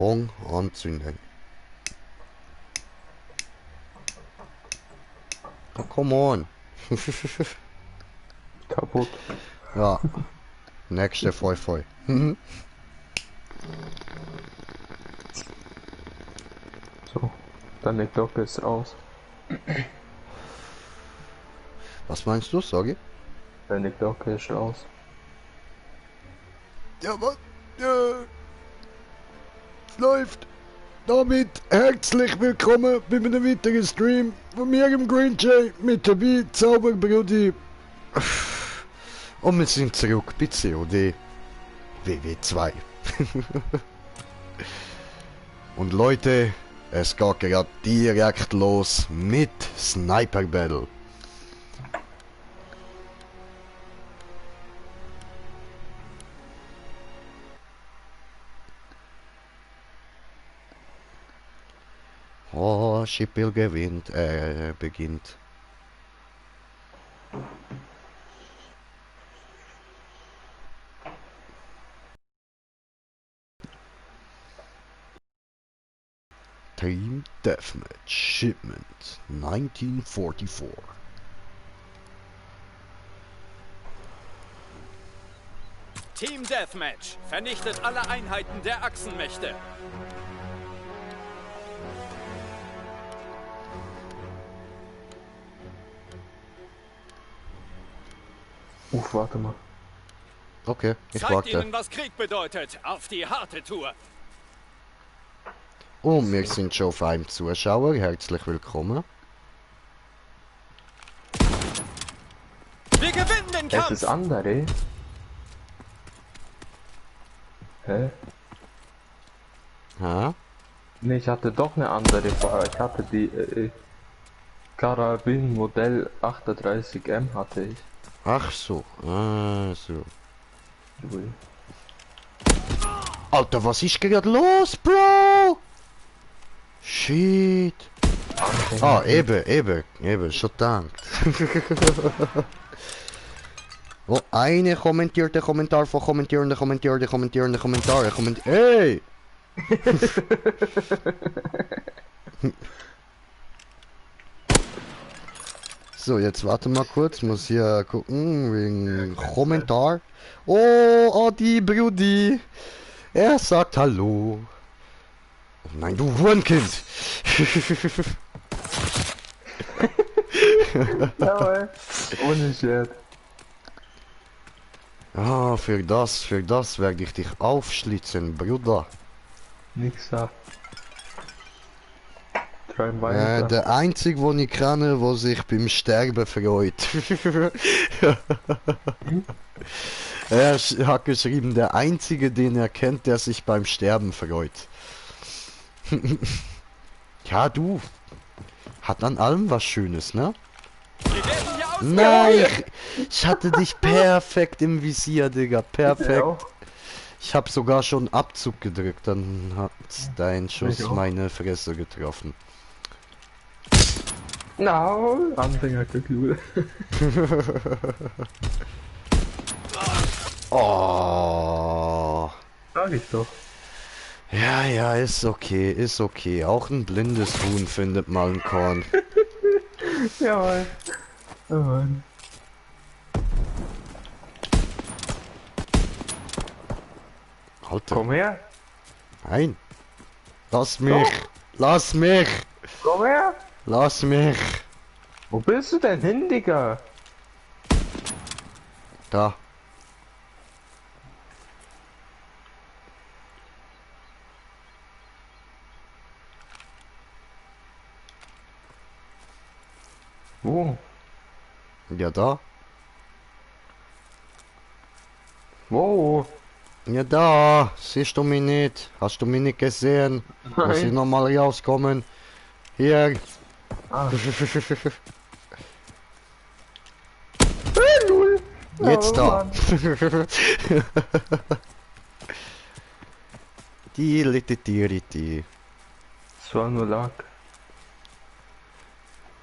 Bon anzünden. Oh, come on. Kaputt. Ja, nächste voll voll. So, deine Glocke ist aus. Was meinst du, Sorgi? Deine Glocke ist aus. Ja, was? Es läuft. Damit herzlich willkommen bei einem weiteren Stream von mir im Green Jay mit dabei Zauberbrudi. Und wir sind zurück bei COD WW2. Und Leute, es geht gerade direkt los mit Sniper Battle. Oh, Schippel beginnt. Team Deathmatch Shipment 1944. Team Deathmatch vernichtet alle Einheiten der Achsenmächte. Warte mal. Okay, ich Zeigt warte. ihnen, was Krieg bedeutet. Auf die harte Tour. Und wir sind schon auf einem Zuschauer. Herzlich willkommen. Wir gewinnen den Es Kampf. ist andere. Hä? Ha? Ne, ich hatte doch eine andere vorher. Ich hatte die Karabin Modell 38M hatte ich. Ach so. Ah, so. Ui. Alter, was ist gerade los, Bro? Shit. Ah, eben, schon dankt. Oh, eine kommentierte Kommentar von kommentierende Kommentare. Hey! So, jetzt warte mal kurz, muss hier gucken, wegen Kommentar. Oh, Adi Brudi. Er sagt Hallo. Oh nein, du Hurenkind. Jawohl. Ohne Scherz. Ah, für das werde ich dich aufschlitzen, Bruder. Nix da. Träum weiter. Der einzige, wo ich kenne, der sich beim Sterben freut. Er hat geschrieben, der einzige, den er kennt, der sich beim Sterben freut. Ja, du. Hat an allem was Schönes, ne? Wir werden hier aus. Nein, ich hatte dich perfekt im Visier, Digga. Perfekt. auch. Ich habe sogar schon Abzug gedrückt, dann hat dein Schuss Ich auch. meine Fresse getroffen. No, Anfängerglück. Oh. Sag ich doch. Ja, ist okay. Auch ein blindes Huhn findet mal ein Korn. Jawohl. Oh Mann. Alter, Komm her. nein. Lass mich. Lass mich. Komm her. Lass mich. Wo bist du denn hin, Digga? Da. Wo? Ja, da. Wo? Ja, da. Siehst du mich nicht? Hast du mich nicht gesehen? Muss ich Nein. nochmal rauskommen? Hier. Ah. Jetzt Oh, da. Mann. Die. Es war nur Lack.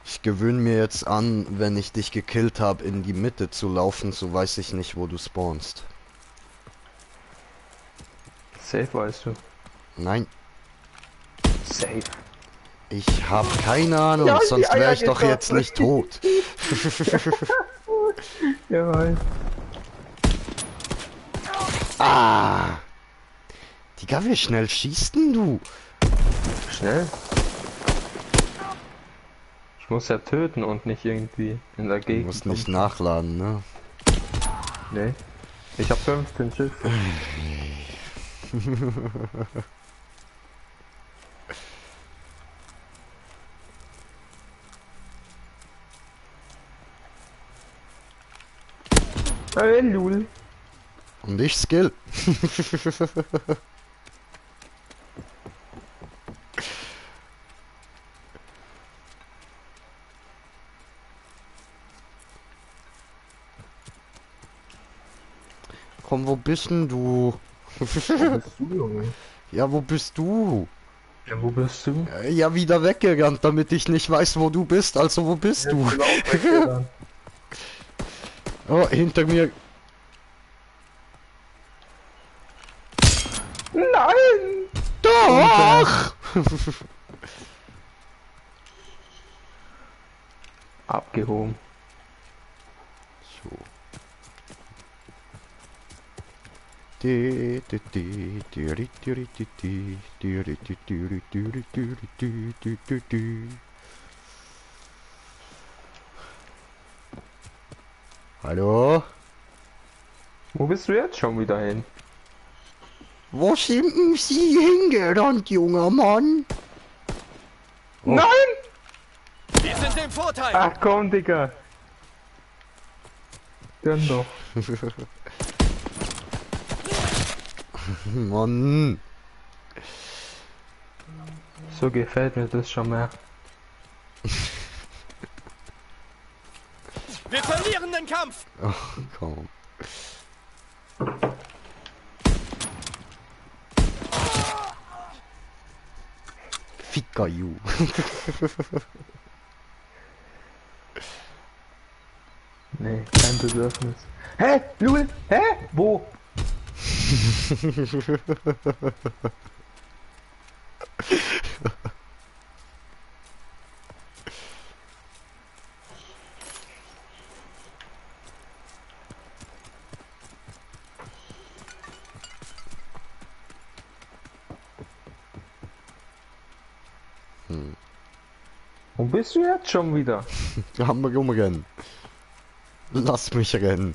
Ich gewöhne mir jetzt an, wenn ich dich gekillt habe, in die Mitte zu laufen, so weiß ich nicht, wo du spawnst. Safe weißt du. Nein, safe. Ich hab keine Ahnung, Ja, die sonst wäre Eier ich doch geschossen. jetzt nicht tot. Ja, Ah! Digga, wie schnell schießt denn du? schnell. Ich muss ja töten und nicht irgendwie in der Du Gegend. musst nicht nachladen, ne? Nee. Ich hab 15 Schüsse. Hey, Lul. Und ich Skill. Komm, wo bist denn du? Wo bist du, Junge? Ja, wo bist du? Ja, wo bist du? Ja, wieder weggerannt, damit ich nicht weiß, wo du bist. Also, wo bist du? Oh, hinter mir. Nein! Doch! Abgehoben. So. Di, di, di, di, di, di, di, di, di, di, di, di, di, di, di, di, di, di, di. Hallo? Wo bist du jetzt schon wieder hin? Wo sind denn Sie hingerannt, junger Mann? Oh. Nein! Wir sind im Vorteil. Ach komm, Digga. Gönn doch. Mann. So gefällt mir das schon mehr. Wir verlieren den Kampf. Ach, komm. Ficker, you. Nee, kein Bedürfnis. Hä? Lul? Hä? Wo? Wo bist du jetzt schon wieder? Haben wir rumrennen. Lass mich rennen.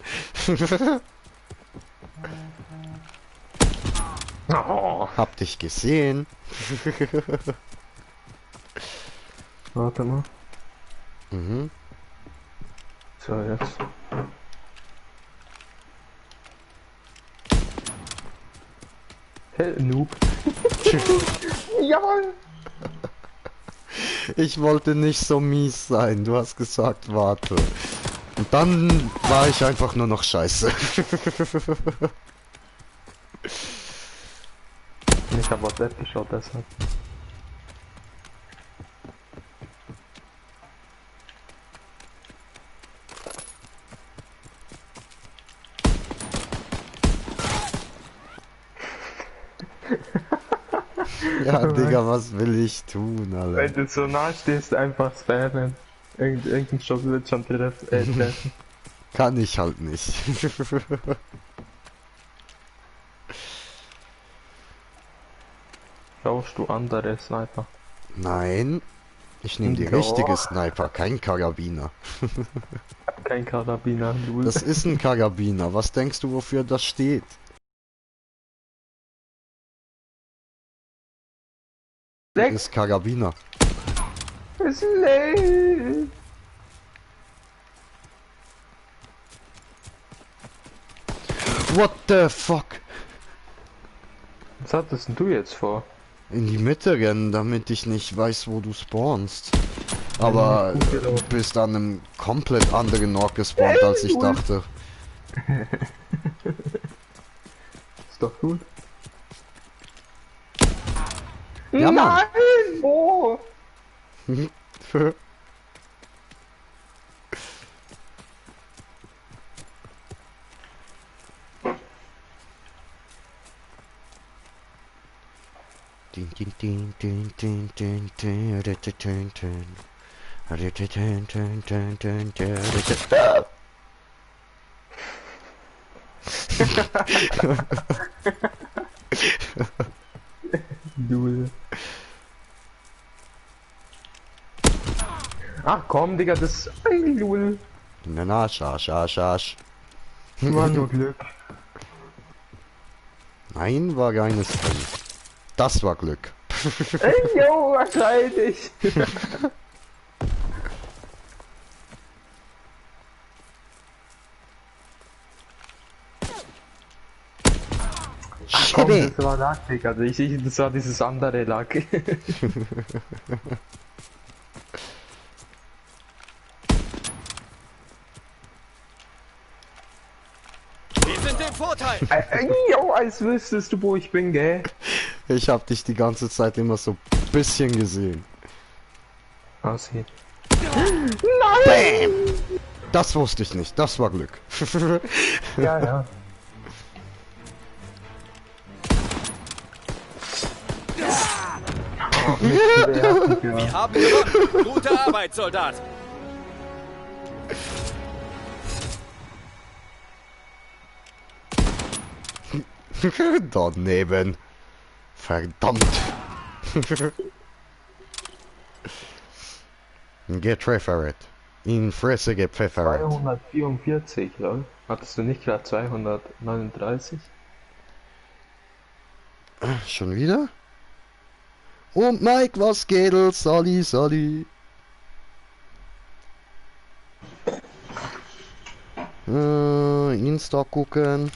Oh. Hab dich gesehen. Warte mal. Mhm. So, jetzt. Hey, Noob. Jawohl! Ich wollte nicht so mies sein. Du hast gesagt, warte. Und dann war ich einfach nur noch scheiße. Ich hab WhatsApp geschaut, deshalb. Ja, Digga, was will ich tun, Alter? Wenn du so nah stehst, einfach spammen. Irgendein Stock wird schon treffen. Kann ich halt nicht. Brauchst du andere Sniper? Nein. Ich nehme die Doch. richtige Sniper, kein Karabiner. Kein Karabiner, Lul. Das ist ein Karabiner. Was denkst du, wofür das steht? Das ist Karabiner. Ist late. What the fuck? Was hattest denn du jetzt vor? In die Mitte rennen, damit ich nicht weiß, wo du spawnst. Aber du bist an einem komplett anderen Ort gespawnt, als ich dachte. Ist doch gut. Ja, Mann. Nein! Wo? Ding, ding, Din, din, din, din, din, din, din, din, din. Din, din, din, din, din, din. Lul. Ach komm, Digga, das ist ein Lul. Na na, Arsch. War nur Glück. Nein, war keines drin. Das war Glück. Ey, yo, wahrscheinlich. Ach komm, Shit. das war Lack, Digga. Also das war dieses andere Lack. Wir sind im Vorteil. Jo, als wüsstest du, wo ich bin, gell? Ich hab dich die ganze Zeit immer so ein bisschen gesehen. Aussieht. Bam! Das wusste ich nicht, das war Glück. Ja, ja. Wir haben gewonnen. Gute Arbeit, Soldat. Daneben. Verdammt. Getreffert. In Fresse gepfeffert. 244, lol. Hattest du nicht gerade 239? Schon wieder? Und Mike, was geht? Sali. Insta gucken.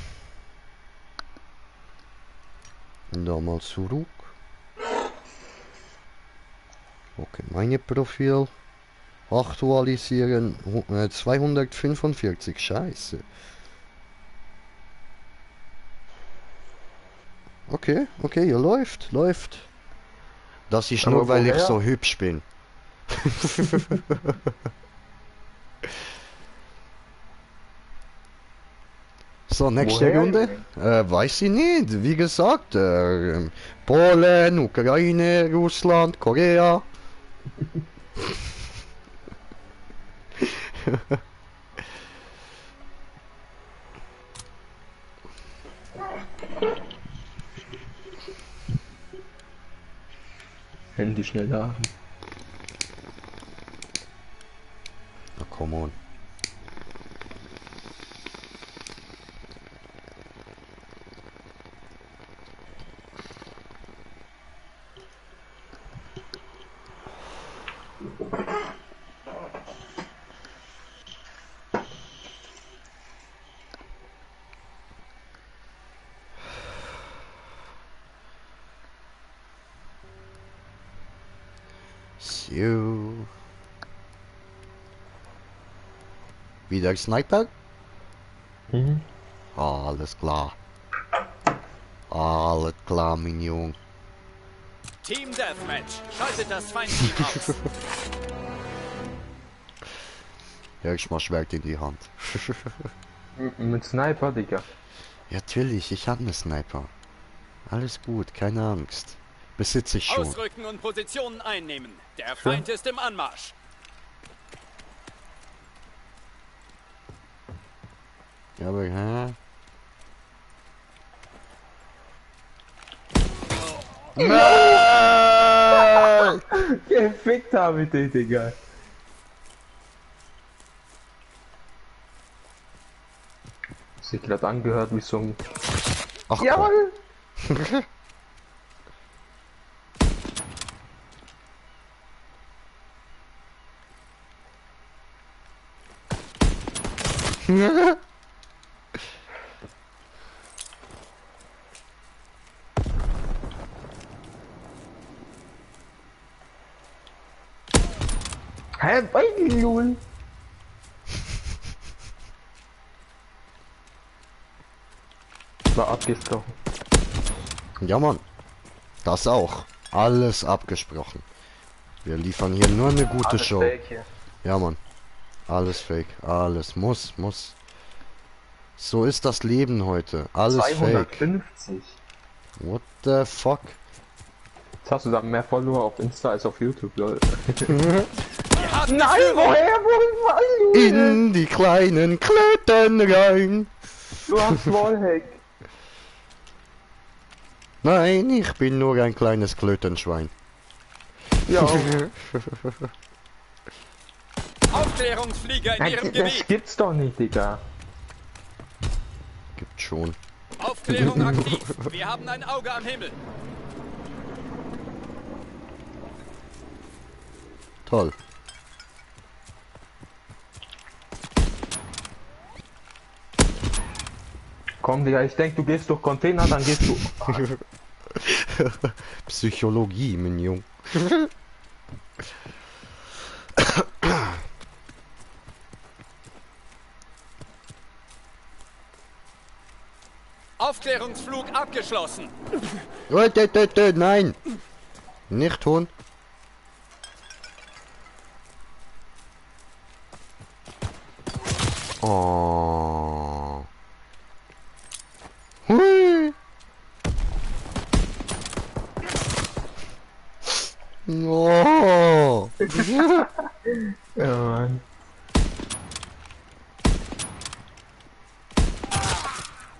Da mal zurück. Okay, meine Profil. Aktualisieren. 245, scheiße. Okay, ja, läuft. Das ist nur, Aber weil ich woher? so hübsch bin. So, nächste Woher, Runde. Weiß ich nicht. Wie gesagt, Polen, Ukraine, Russland, Korea. Handy schnell laden. Na, come on. So. Wieder Sniper? Mhm. Alles klar. Alles klar, mein Junge. Team Deathmatch. Schaltet das Feindteam aus. Ja, ich mach Schwert in die Hand. Mit Sniper, Digga. Ja, natürlich, ich hab ne Sniper. Alles gut, keine Angst. Besitze ich schon. Ausrücken und Positionen einnehmen. Der Feind ist im Anmarsch. Ja, aber, hä? Nein! Gefickt habe ich dich, Digga. Sich gerade angehört wie so ein... Ach, Jawohl! komm. Hä? Lul. War abgesprochen. Ja, Mann. Das auch. Alles abgesprochen. Wir liefern hier nur eine gute Alles Show. fake hier. Ja, Mann. Alles fake. Alles muss. So ist das Leben heute. Alles fake. 250. What the fuck? Jetzt hast du da mehr Follower auf Insta als auf YouTube, Leute. Wir haben die Nein, Führung. wohin warst du? In die kleinen Klöten rein. Du hast Wallhack. Nein, ich bin nur ein kleines Klötenschwein. Ja, Aufklärungsflieger in ihrem das Gebiet. gibt's doch nicht, Digga. Gibt schon. Aufklärung aktiv. Wir haben ein Auge am Himmel. Toll. Komm, Digga, ich denk, du gehst durch Container, dann gehst du... Psychologie, mein Jung. Aufklärungsflug abgeschlossen. Nein! Nicht tun. Oh. Hui. Oh. Ja, Mann.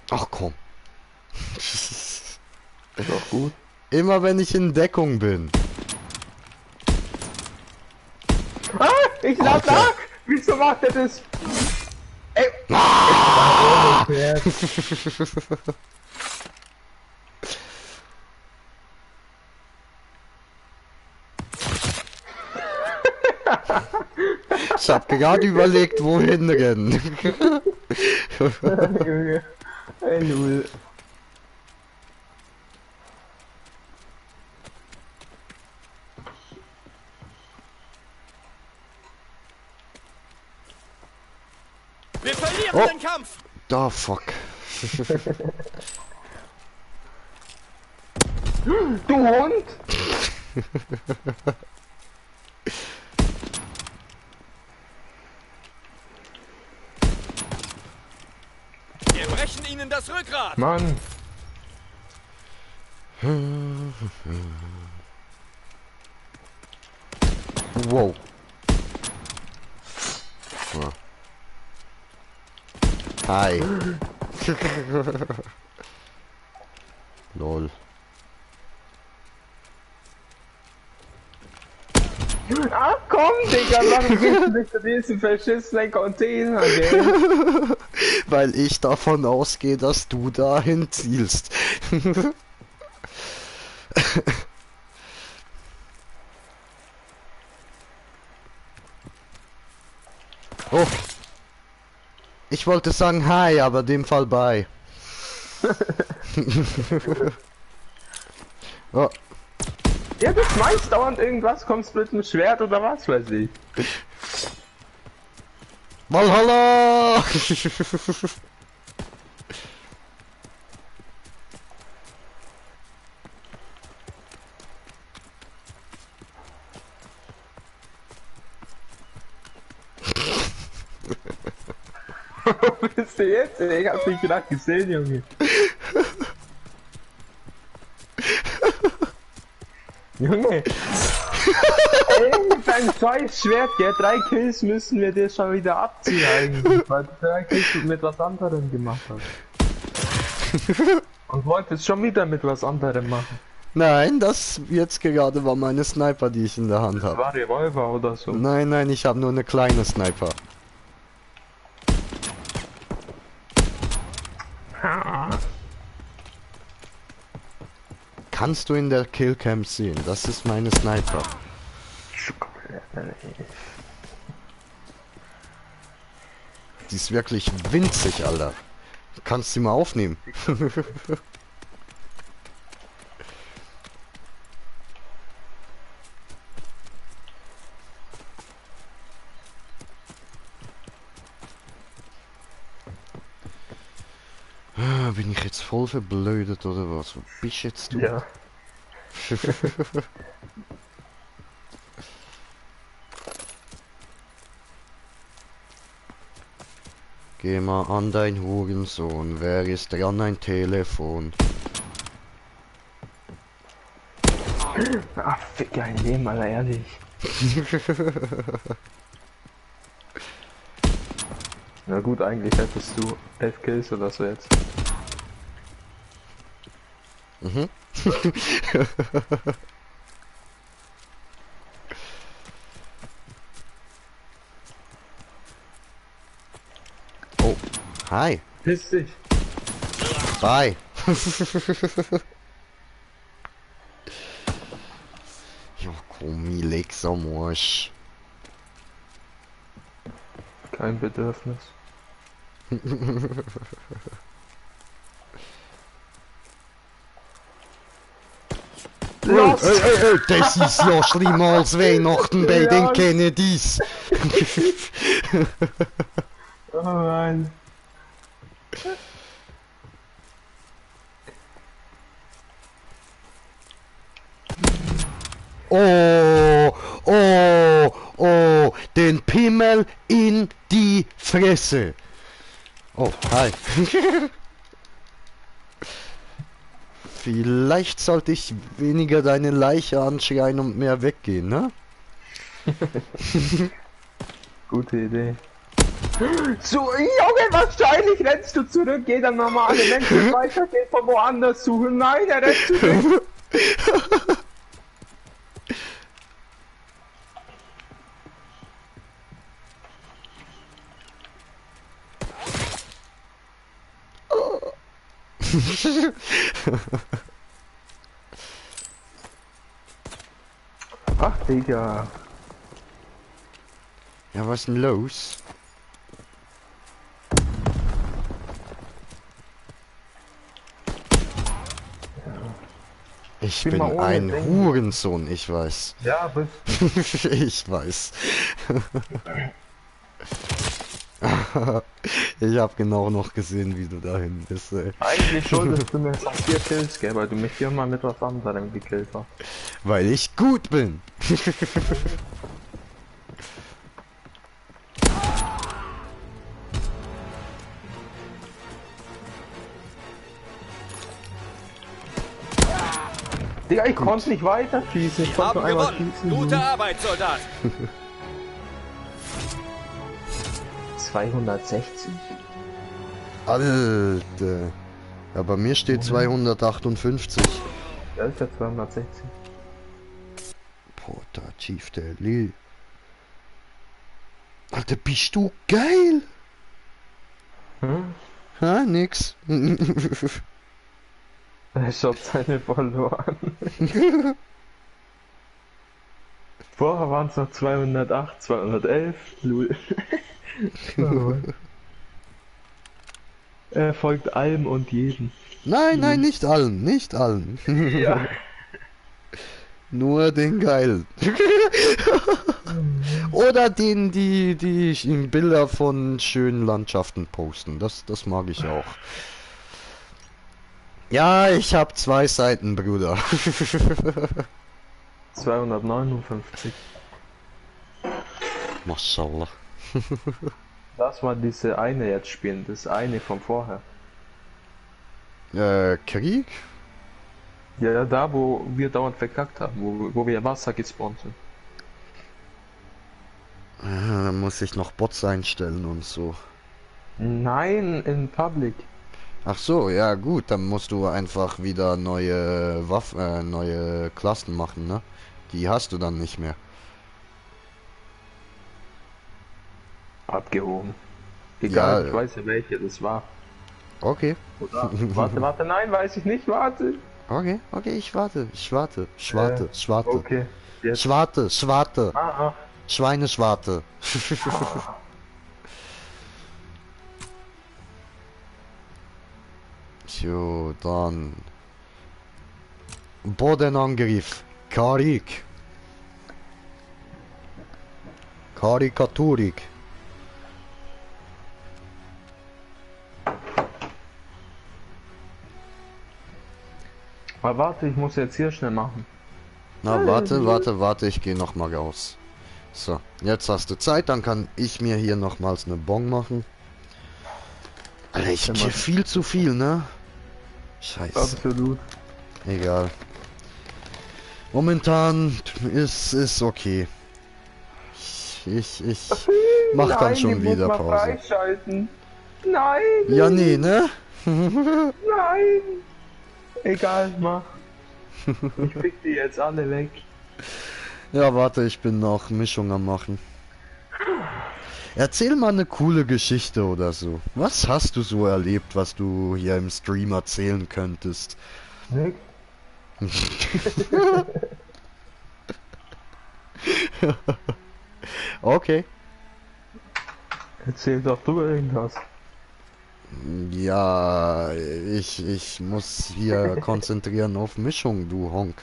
Ach komm. Ist doch gut. Immer wenn ich in Deckung bin. Ah, ich lad Alter. nach! Wieso macht er das? Ey! Ich hab gerade überlegt, wohin rennen. Junge. Ey, Null. Wir verlieren Oh. den Kampf. Da fuck. Du Hund! Wir brechen ihnen das Rückgrat. Mann! Wow. Ja. Hi. Lol. Ah, komm, Digga, warum gehst du nicht zu diesem verschissenen Container, gell? Weil ich davon ausgehe, dass du dahin zielst. Oh. Ich wollte sagen hi, aber dem Fall bye. Oh. Ja, du schmeißt dauernd irgendwas, kommst mit dem Schwert oder was weiß ich. Valhalla! Wo bist du jetzt? Ich hab dich gerade gesehen, Junge. Junge! Ey, mit deinem scheiß Schwert, gell? 3 Kills müssen wir dir schon wieder abziehen eigentlich, weil du 3 Kills mit was anderem gemacht hast. Und wolltest schon wieder mit was anderem machen. Nein, das jetzt gerade war meine Sniper, die ich in der Hand habe. War Revolver oder so. Nein, nein, ich habe nur eine kleine Sniper. Kannst du in der Killcam sehen? Das ist meine Sniper. Die ist wirklich winzig, Alter. Kannst du mal aufnehmen? Bin ich jetzt voll verblödet oder was? Wo bist jetzt du? Ja. Geh mal an dein Hurensohn, wer ist dran ein Telefon? Ach, fick dein Leben, Alter, ehrlich. Na gut, eigentlich hättest du 11 Kills oder so jetzt. Mhm. Oh, hi. Piss dich. Bye. Ja, komm, ich leg's am Arsch. Kein Bedürfnis. Los! Das ist ja schlimmer als Weihnachten bei den Kennedys. Oh nein. Oh, oh, oh, den Pimmel in die Fresse. Oh, hi. Vielleicht sollte ich weniger deine Leiche anschreien und mehr weggehen, ne? Gute Idee. So, Junge, wahrscheinlich rennst du zurück, jeder normale Mensch wird weitergehen, von woanders suchen. Nein, er rennt zurück. Ach, Digga. Ja, was ist denn los? Ich bin mal ohne ein Denken. Hurensohn, ich weiß. Ja, bist Ich weiß. Ich habe genau noch gesehen, wie du dahin bist, ey. eigentlich schuldest du mir noch 4 Kills, gell, weil du mich hier mal mit was anderem gekillt hast. Weil ich gut bin. Digga, ich konnte nicht weiter schießen. Ich Sie konnte haben nur einmal gewonnen. schießen. Gute Arbeit, Soldat. 260? Alter. Ja, bei mir steht 258. Ja, ist ja 260. Boah, da Chief der Lil. Alter, bist du geil? Hm? Ha, nix. Ich hab seine verloren. Vorher waren es noch 208, 211. Lul. Er folgt allem und jedem. Nein, nein, nicht allen, nicht allen. Ja. Nur den Geilen. Oder denen, die Bilder von schönen Landschaften posten. Das mag ich auch. Ja, ich habe 2 Seiten, Bruder. 259. Mashallah. Das war diese eine jetzt spielen, das eine von vorher. Krieg? Ja, da wo wir dauernd verkackt haben, wo wir Wasser gespawnt sind. Da muss ich noch Bots einstellen und so. Nein, in Public. Ach so, ja gut, dann musst du einfach wieder neue neue Klassen machen, ne? Die hast du dann nicht mehr. Abgehoben. Egal, Ja, ich weiß ja welche das war. Okay, Oder? Warte, nein, weiß ich nicht, warte. okay, ich warte. Schwarte. Okay, jetzt. Schwarte. Ah, Schweineschwarte. So, dann. Bodenangriff. Karik. Karikaturik. Aber warte, ich muss jetzt hier schnell machen. Na, warte, ich gehe noch mal raus. So, jetzt hast du Zeit, dann kann ich mir hier nochmals eine Bon machen. Alter, ich kill viel zu viel, ne? Scheiße. Absolut. Egal. Momentan ist okay. Ich mach dann schon wieder Pause. Freischalten. Nein! Ja, nee, ne? Nein! Egal, mach. Ich pick die jetzt alle weg. Ja, warte, ich bin noch Mischung am machen. Erzähl mal eine coole Geschichte oder so. Was hast du so erlebt, was du hier im Stream erzählen könntest? Nix. Okay. Erzähl doch du irgendwas. Ja, ich muss hier konzentrieren auf Mischung, du Honk.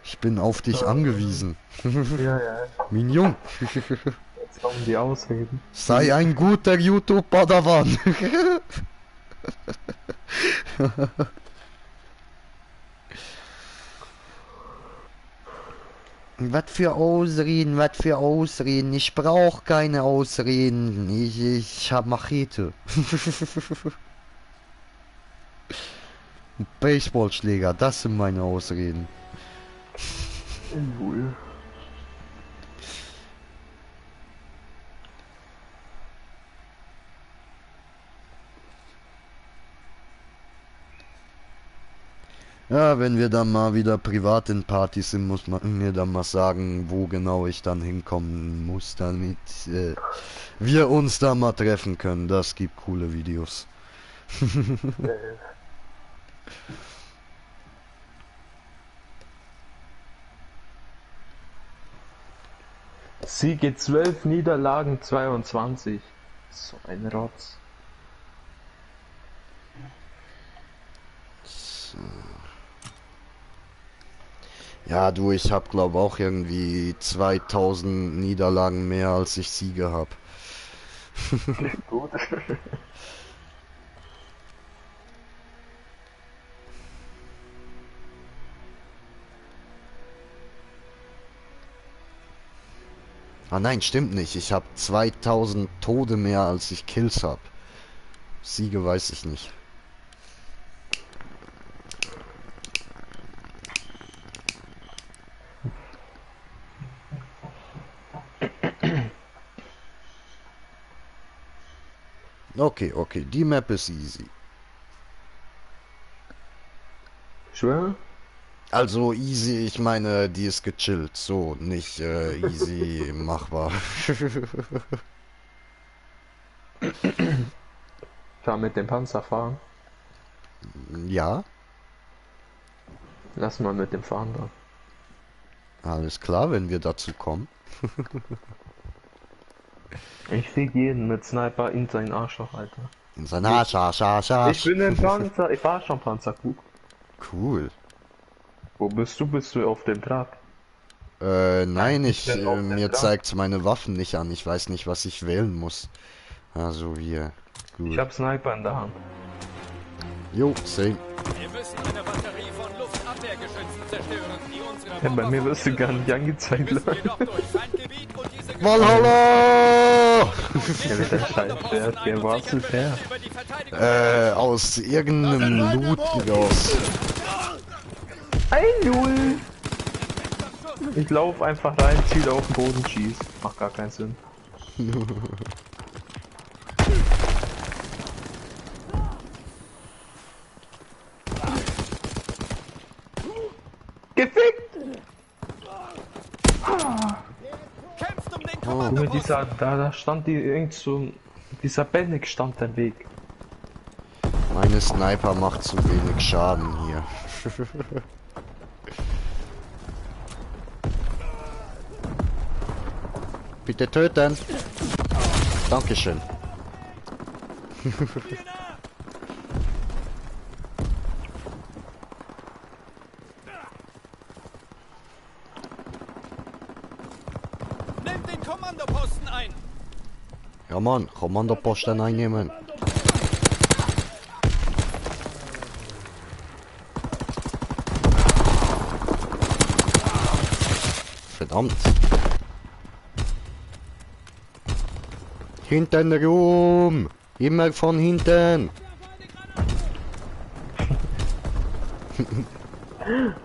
Ich bin auf dich angewiesen. Ja. Mignon. Jetzt kommen die Ausreden. Sei ein guter YouTube-Padawan. Was für Ausreden, was für Ausreden. Ich brauche keine Ausreden. Ich hab Machete. Baseballschläger, das sind meine Ausreden. Cool. Ja, wenn wir dann mal wieder privat in Partys sind, muss man mir dann mal sagen, wo genau ich dann hinkommen muss, damit wir uns da mal treffen können. Das gibt coole Videos. Siege 12, Niederlagen 22. So ein Rotz. Ja, du, ich hab glaube auch irgendwie 2000 Niederlagen mehr, als ich Siege hab. Gut. Ah nein, stimmt nicht. Ich hab 2000 Tode mehr, als ich Kills hab. Siege weiß ich nicht. Okay, die Map ist easy. Schwör? Also easy, ich meine, die ist gechillt, so, nicht easy machbar. Fahr mit dem Panzer fahren. Ja, Lass mal mit dem fahren dann. alles klar, wenn wir dazu kommen. Ich fick jeden mit Sniper in seinen Arschloch, Alter. In sein Arsch. Ich bin ein Panzer, ich fahr schon Panzer. Cool. Wo bist du? Bist du auf dem Trab? Nein, Ich bin auf dem mir Trab. zeigt meine Waffen nicht an. Ich weiß nicht, was ich wählen muss. Also hier. Ich Gut. hab Sniper in der Hand. Jo, same. Wir müssen eine Batterie von Luftabwehrgeschützen zerstören, die unsere Ja, bei mir wirst du gar nicht angezeigt, müssen Leute. jedoch durch Feindgebiet und diese Valhalla! Ja, mit der Scheiße, wer warst du her? über die Verteidigung Aus irgendeinem Loot raus. 1-0! Ich lauf einfach rein, ziel auf den Boden, schieß. Macht gar keinen Sinn. Gefickt! kämpft um den Oh. Junge, Kommandoposten. da stand die irgend so. Dieser Bennig stand im Weg. Meine Sniper macht zu wenig Schaden hier. Bitte töten. Dankeschön. Nimmt den Kommandoposten ein. Ja Mann, Kommandoposten einnehmen. Verdammt. Hinten rum. Immer von hinten.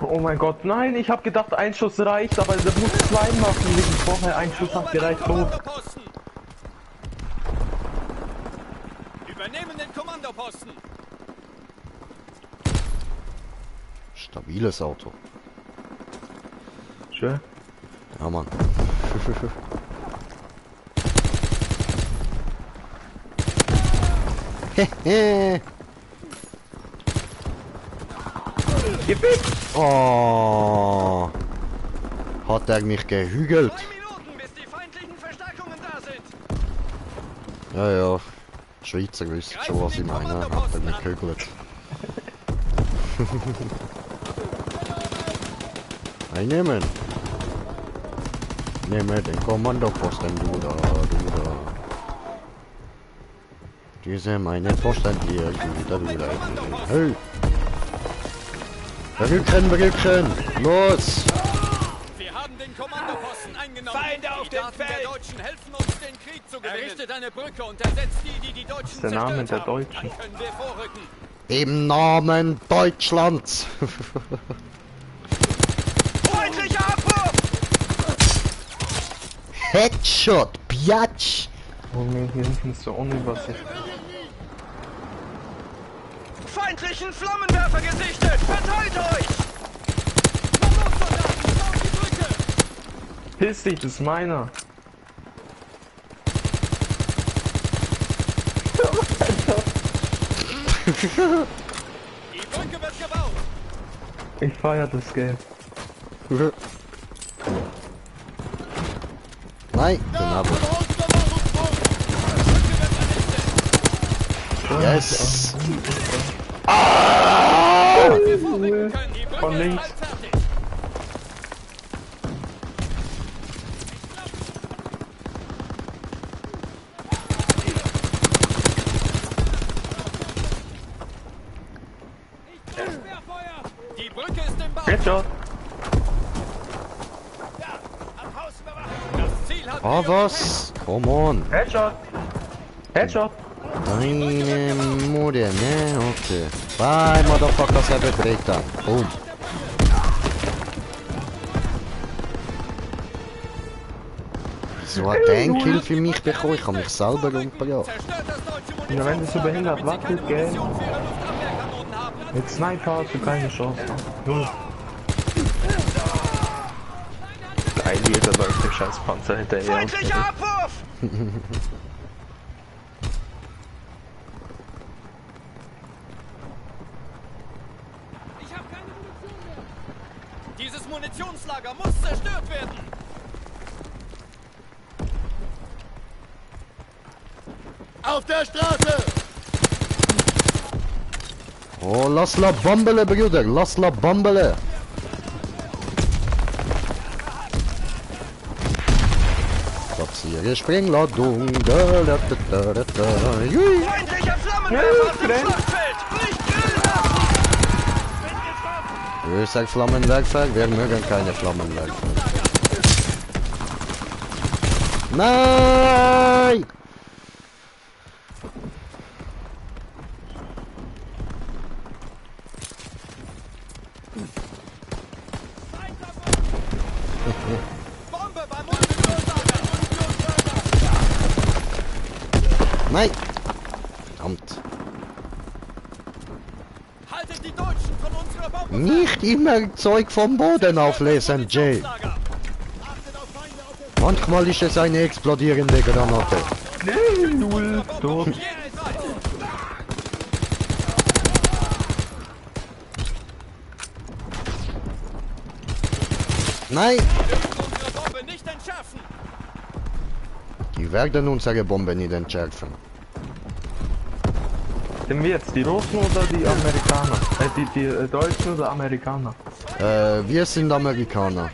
Oh mein Gott, nein, ich habe gedacht, ein Schuss reicht, aber der muss 2 machen, wegen vorher ein Schuss hat gereicht. Los. Kommandoposten. Übernehmen den Kommandoposten. Stabiles Auto. Schön. Ja, Mann. Hehe. Oh. Hat er mich gehügelt? 3 Minuten, bis die feindlichen Verstärkungen da sind. Ja, ja. Schweizer wisst schon, was ich meine. Hat er mich gehügelt. Einnehmen. Nehme den Kommandoposten, du da. Diese meine Posten hier, du da. Hey! Berücken! Los! Wir haben den Kommandoposten eingenommen. Feinde auf dem Feld. Der Deutschen helfen uns, den Krieg zu gewinnen. Errichtet eine Brücke und ersetzt die Deutschen Der Name der haben. Deutschen. Dann können wir vorrücken. Im Namen Deutschlands! Feindlicher Abwurf! Headshot, Biatch! Oh nee, hier hinten ist so unübersichtlich. Feindlichen Flammenwerfer gesichtet! Verteilt euch! Komm los, Soldaten! Baut die Brücke! Piss dich, das ist meiner. Die Brücke wird gebaut! Ich feier das Game. Nein, genau. Yes! Wir vorrücken können. Die Von Brücke ist links. bald fertig. Die Brücke ist im Bau. Headshot. Das Ziel hat Ah, was? Come on! Headshot. Headshot. Deine Mutter, ne? Okay. Bye, Motherfuckers, have a breakdown. Boom. So hat der einen Kill für mich bekommen, ich habe mich selber umgebracht. zerstört das deutsche Ja, wenn du so behindert wackelt, gell? Munition für ihre Luftabwehrkanonen haben. Mit Sniper hast du keine Chance. Null. Geil, jeder läuft dem scheiß Panzer hinterher. Feindlicher Abwurf! Ich habe keine Munition mehr. Dieses Munitionslager muss zerstört werden. Auf der Straße! Oh, lass la bombele, Bruder, lass la bombele. Platziere Sprengladung, Jui. Feindlicher Flammenwerfer auf dem Schlachtfeld! Nicht grün! Ich sag Flammenwerfer, wir mögen keine Flammenwerfer. Nein! Bombe beim Munitionslager! Nein! Verdammt. Haltet die Deutschen von unserer Bombe fern! Nicht immer Zeug vom Boden auflesen, Jay. Munitionslager. Manchmal ist es eine explodierende Granate. Null. Tot. Jeder ist weit. Nein! Unsere Bombe nicht entschärfen! Die werden unsere Bombe nicht entschärfen. Sind wir jetzt die Russen oder die Amerikaner? Die Deutschen oder Amerikaner? Wir sind Amerikaner.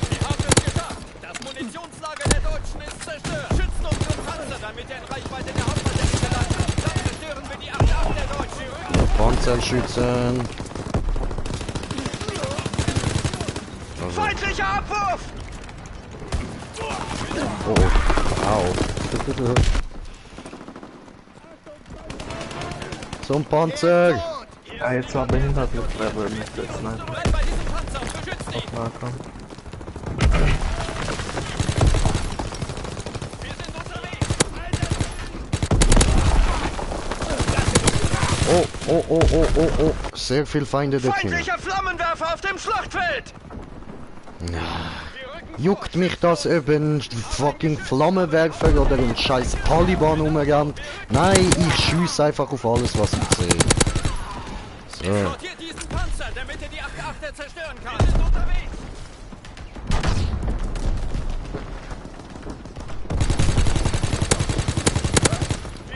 Wir haben es geschafft! Das Munitionslager der Deutschen ist zerstört! Schützen unsere Panzer, damit er in Reichweite der Hauptbatterie gelangt! Dann zerstören wir die 8 der Deutschen! Rücken! Panzerschützen. Also, Feindlicher Abwurf! oh, au. Sturmpanzer! Ja, jetzt war behindert mit Trevor mit der Sniper. Bleib bei diesem Panzer und beschützt ihn! Na komm. Wir sind unterwegs! Oh. Sehr viel Feinde da drin. Feindlicher Flammenwerfer auf dem Schlachtfeld! Juckt mich das eben fucking Flammenwerfer oder ein scheiß Taliban umrennt? Nein, ich schieße einfach auf alles, was ich sehe. So. Eskortiert diesen Panzer, damit er die 8-8er zerstören kann! Wir sind unterwegs!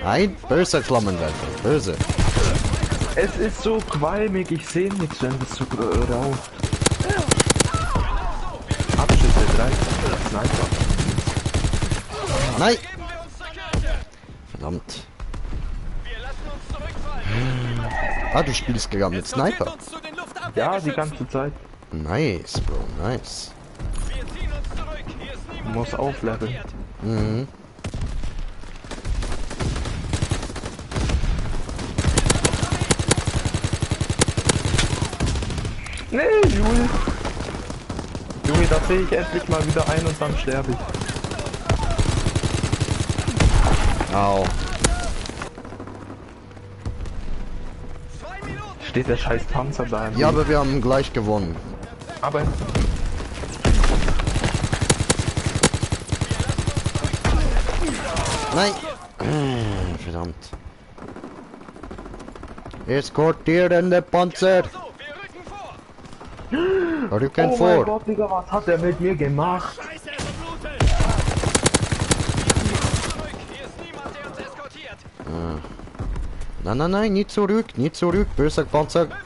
Ein böser Flammenwerfer, böse. Es ist so qualmig, ich sehe nichts, wenn das so raucht. Abschüsse 3, Sniper. Nein! Geben wir uns zur Kirche! Verdammt. Wir lassen uns zurückfallen! Ah, du spielst gerade mit Eskortiert Sniper. uns zu den Ja, Luftabwehrgeschützen. die ganze Zeit. Nice, Bro, nice. Wir ziehen uns zurück! Hier ist niemand Muss mehr aufleveln. eskortiert. Mhm. Nee, Junge. Junge, da sehe ich endlich mal wieder ein und dann sterbe ich. Au. 2 Minuten! Steht der scheiß Panzer da. Ja, aber wir haben gleich gewonnen. Aber Nein! Verdammt. Eskortierende Panzer! So, wir rücken vor! Rücken oh mein vor! Gott, Digga, was hat er mit mir gemacht? Scheiße, er verblutet! Zurück! Hier ist niemand, der uns eskortiert! Nein, nicht zurück, böser Panzer. Bewegung!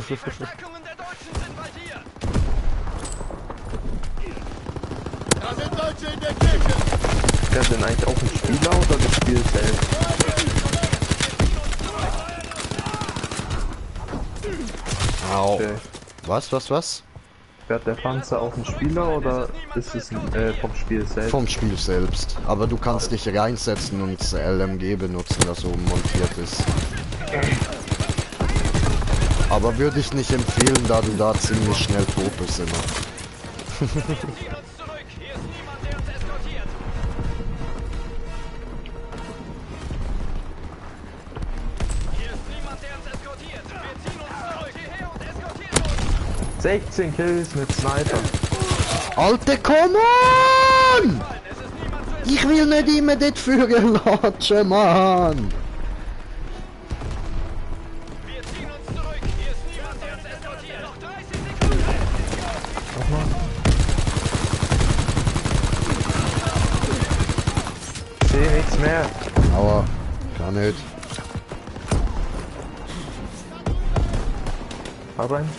Die Verstärkungen der Deutschen sind bald hier! Da sind Deutsche in der Kirche! Ist der denn eigentlich auch ein Spieler oder das Spiel selbst? Au. Okay. Was? Fährt der Panzer auch ein Spieler oder ist es ein, vom Spiel selbst? Vom Spiel selbst. Aber du kannst dich reinsetzen und das LMG benutzen, das oben montiert ist. Aber würde ich nicht empfehlen, da du da ziemlich schnell tot bist immer. Wir ziehen uns zurück! Hier ist niemand, der uns eskortiert! Hier ist niemand, der uns eskortiert! Wir ziehen uns zurück! Hierher und eskortiert uns! 16 Kills mit Sniper. Alte, come on! Es ist niemand zu Ich will nicht immer dort führen latschen, Mann! Wir ziehen uns zurück! Hier ist niemand, der uns eskortiert! Noch 30 Sekunden! Ich sehe nichts mehr. Aua, gar nicht. Hab rein.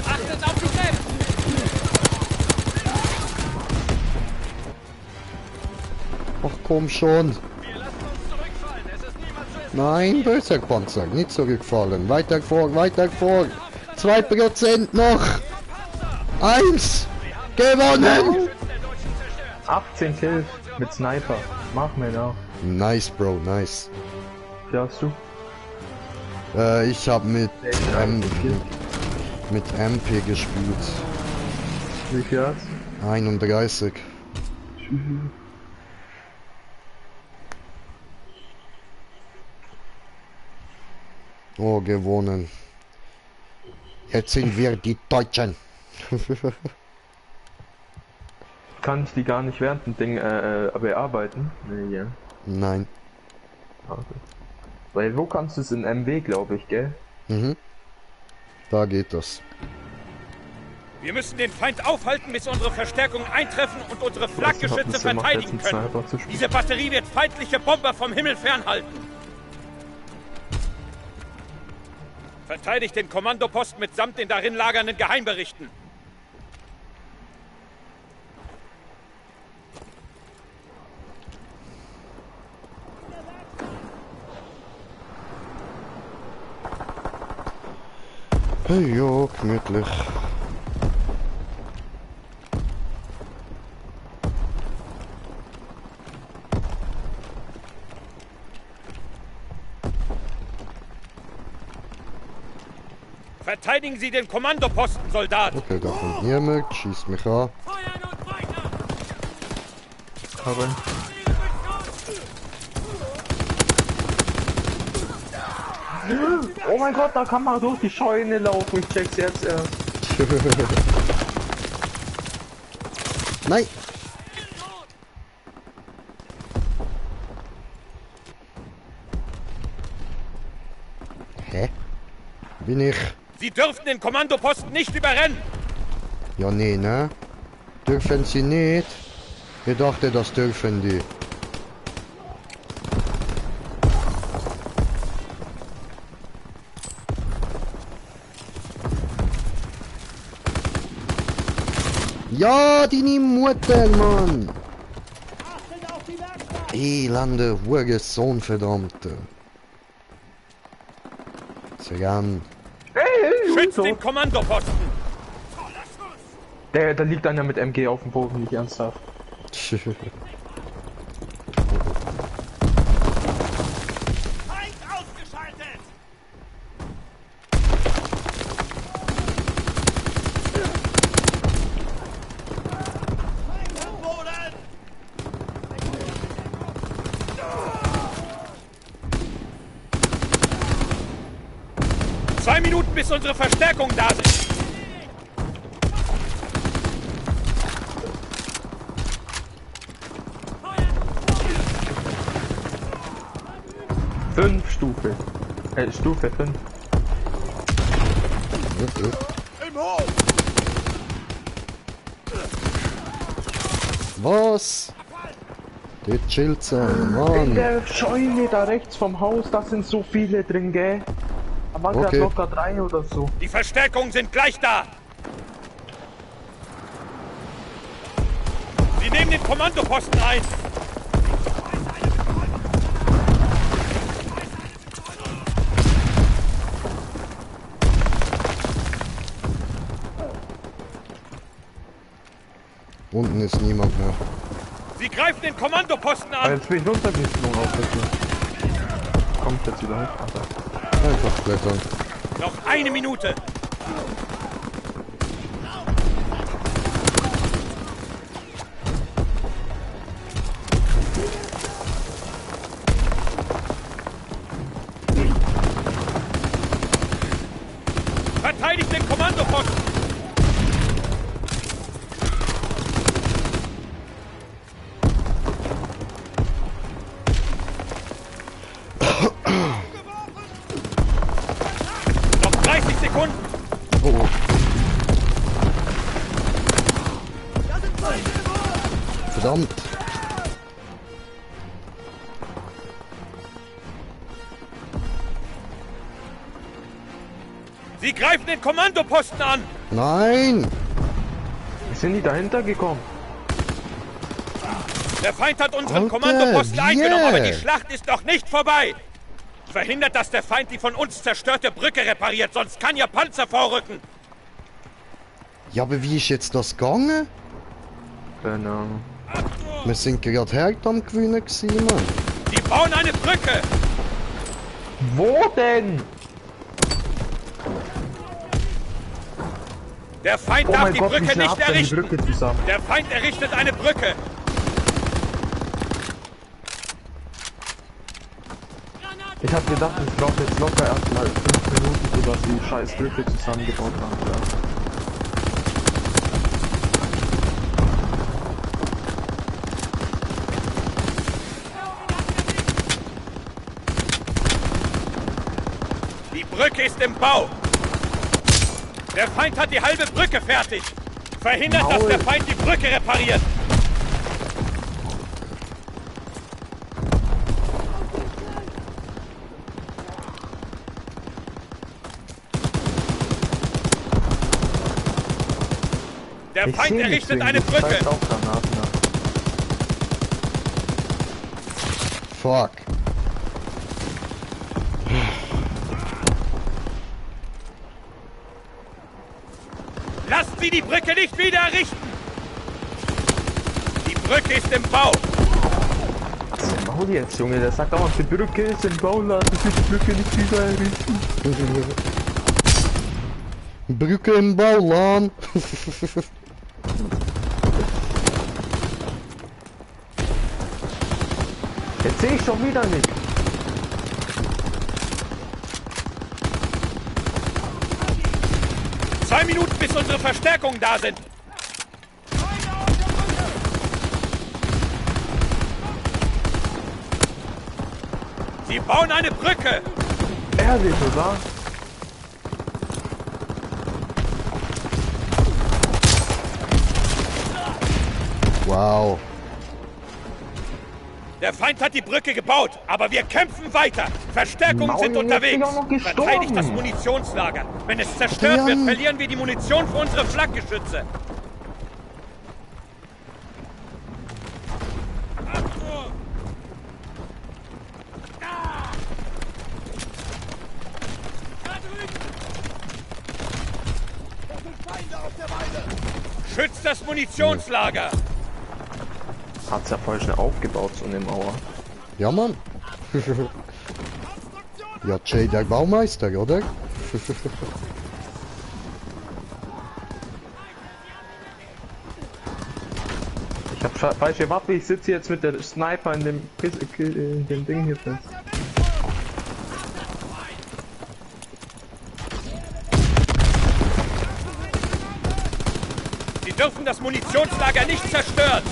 Achtet auf die Map! Ach komm schon. Wir lassen uns zurückfallen! Es ist niemand zu eskortieren! Nein, böser Panzer, nicht zurückfallen. Weiter vor. 2% noch. 1. Gewonnen! Der Deutschen zerstört! 18 Kills mit Sniper. Mach mir nach. Nice, Bro, nice. Wie hast du? Ich habe mit MP gespielt. Wie viel hast 31. Oh, gewonnen. Jetzt sind wir die Deutschen. Kann ich die gar nicht während dem Ding bearbeiten? Nee, ja. Nein. Okay. Weil wo kannst du es in MW, glaube ich, gell? Mhm. Da geht das. Wir müssen den Feind aufhalten, bis unsere Verstärkungen eintreffen und unsere Was hat Flakgeschütze das gemacht, jetzt verteidigen mit können. Sniper zu spielen? Diese Batterie wird feindliche Bomber vom Himmel fernhalten. Verteidigt den Kommandoposten mitsamt den darin lagernden Geheimberichten. Hey, jo, gemütlich. Verteidigen Sie den Kommandoposten, Soldat! Okay, da kommt niemand, schießt mich an. Aber oh mein Gott, da kann man durch die Scheune laufen. Ich check's jetzt erst. Nein! Hä? Bin ich? Sie dürfen den Kommandoposten nicht überrennen! Ja, nee, ne? Dürfen sie nicht? Ich dachte, das dürfen die. Ja, deine Mutter, Mann! Elende Hurensohn, verdammte. Sehr gern. Schützt den Kommandoposten! Da liegt einer mit MG auf dem Boden, nicht ernsthaft. Feind ausgeschaltet! Feind am Boden! 2 Minuten, bis unsere Verstärkungen da sind! 5 Stufe. Stufe 5. Im Hof! Was? Die chillt In Mann. der Scheune da rechts vom Haus, da sind so viele drin, gell? Da waren Okay. gerade locker 3 oder so. Die Verstärkungen sind gleich da! Sie nehmen den Kommandoposten ein! Unten ist niemand mehr. Sie greifen den Kommandoposten Aber an! jetzt bin ich runtergeflogen auf der Tür. Kommt jetzt wieder hoch, Alter. Einfach klettern. Noch 1 Minute! Verteidigt den Kommandoposten! Noch 30 Sekunden! Oh, oh. Verdammt. Sie greifen den Kommandoposten an! Nein. Wie sind die dahinter gekommen? Der Feind hat unseren Alter, Kommandoposten yeah. eingenommen, aber die Schlacht ist noch nicht vorbei! Verhindert, dass der Feind die von uns zerstörte Brücke repariert, sonst kann Ihr Panzer vorrücken! Ja, aber wie ist jetzt das gegangen? Keine Ahnung. Wir sind gerade hart am Gewinnen gewesen, Mann. Sie bauen eine Brücke! Wo denn? Der Feind Oh darf mein die Gott, wie Brücke schnell nicht habt ihr die errichten! Brücke zusammen? Der Feind errichtet eine Brücke! Ich hab gedacht, ich brauche jetzt locker erstmal 5 Minuten, sodass die scheiß Brücke zusammengebaut haben. Ja. Die Brücke ist im Bau! Der Feind hat die halbe Brücke fertig! Verhindert, dass Maul. der Feind die Brücke repariert! Der Ich Feind seh errichtet nichts eine wegen, die Brücke! zeigt auch Granaten ab. Fuck. Lassen Sie die Brücke nicht wieder errichten! Die Brücke ist im Bau! Was ist denn Maul jetzt, Junge? Der sagt auch, die Brücke ist im Bau, lassen Sie die Brücke nicht wieder errichten. Brücke im Baulan. Jetzt sehe ich schon wieder nicht. Zwei Minuten, bis unsere Verstärkungen da sind. Sie bauen eine Brücke. Ehrlich, oder? Wow. Der Feind hat die Brücke gebaut, aber wir kämpfen weiter. Verstärkungen Maul, sind jetzt unterwegs. bin ich auch noch gestorben. Verteidigt das Munitionslager. Wenn es zerstört wird, Adrian. verlieren wir die Munition für unsere Flakgeschütze. Schützt das Munitionslager! Hat's ja voll schnell aufgebaut, so eine Mauer. Ja, Mann. Ja, Jay, der Baumeister, oder? Ich hab falsche Waffe, ich sitze jetzt mit der Sniper in dem Ding hier fest. Sie dürfen das Munitionslager nicht zerstören!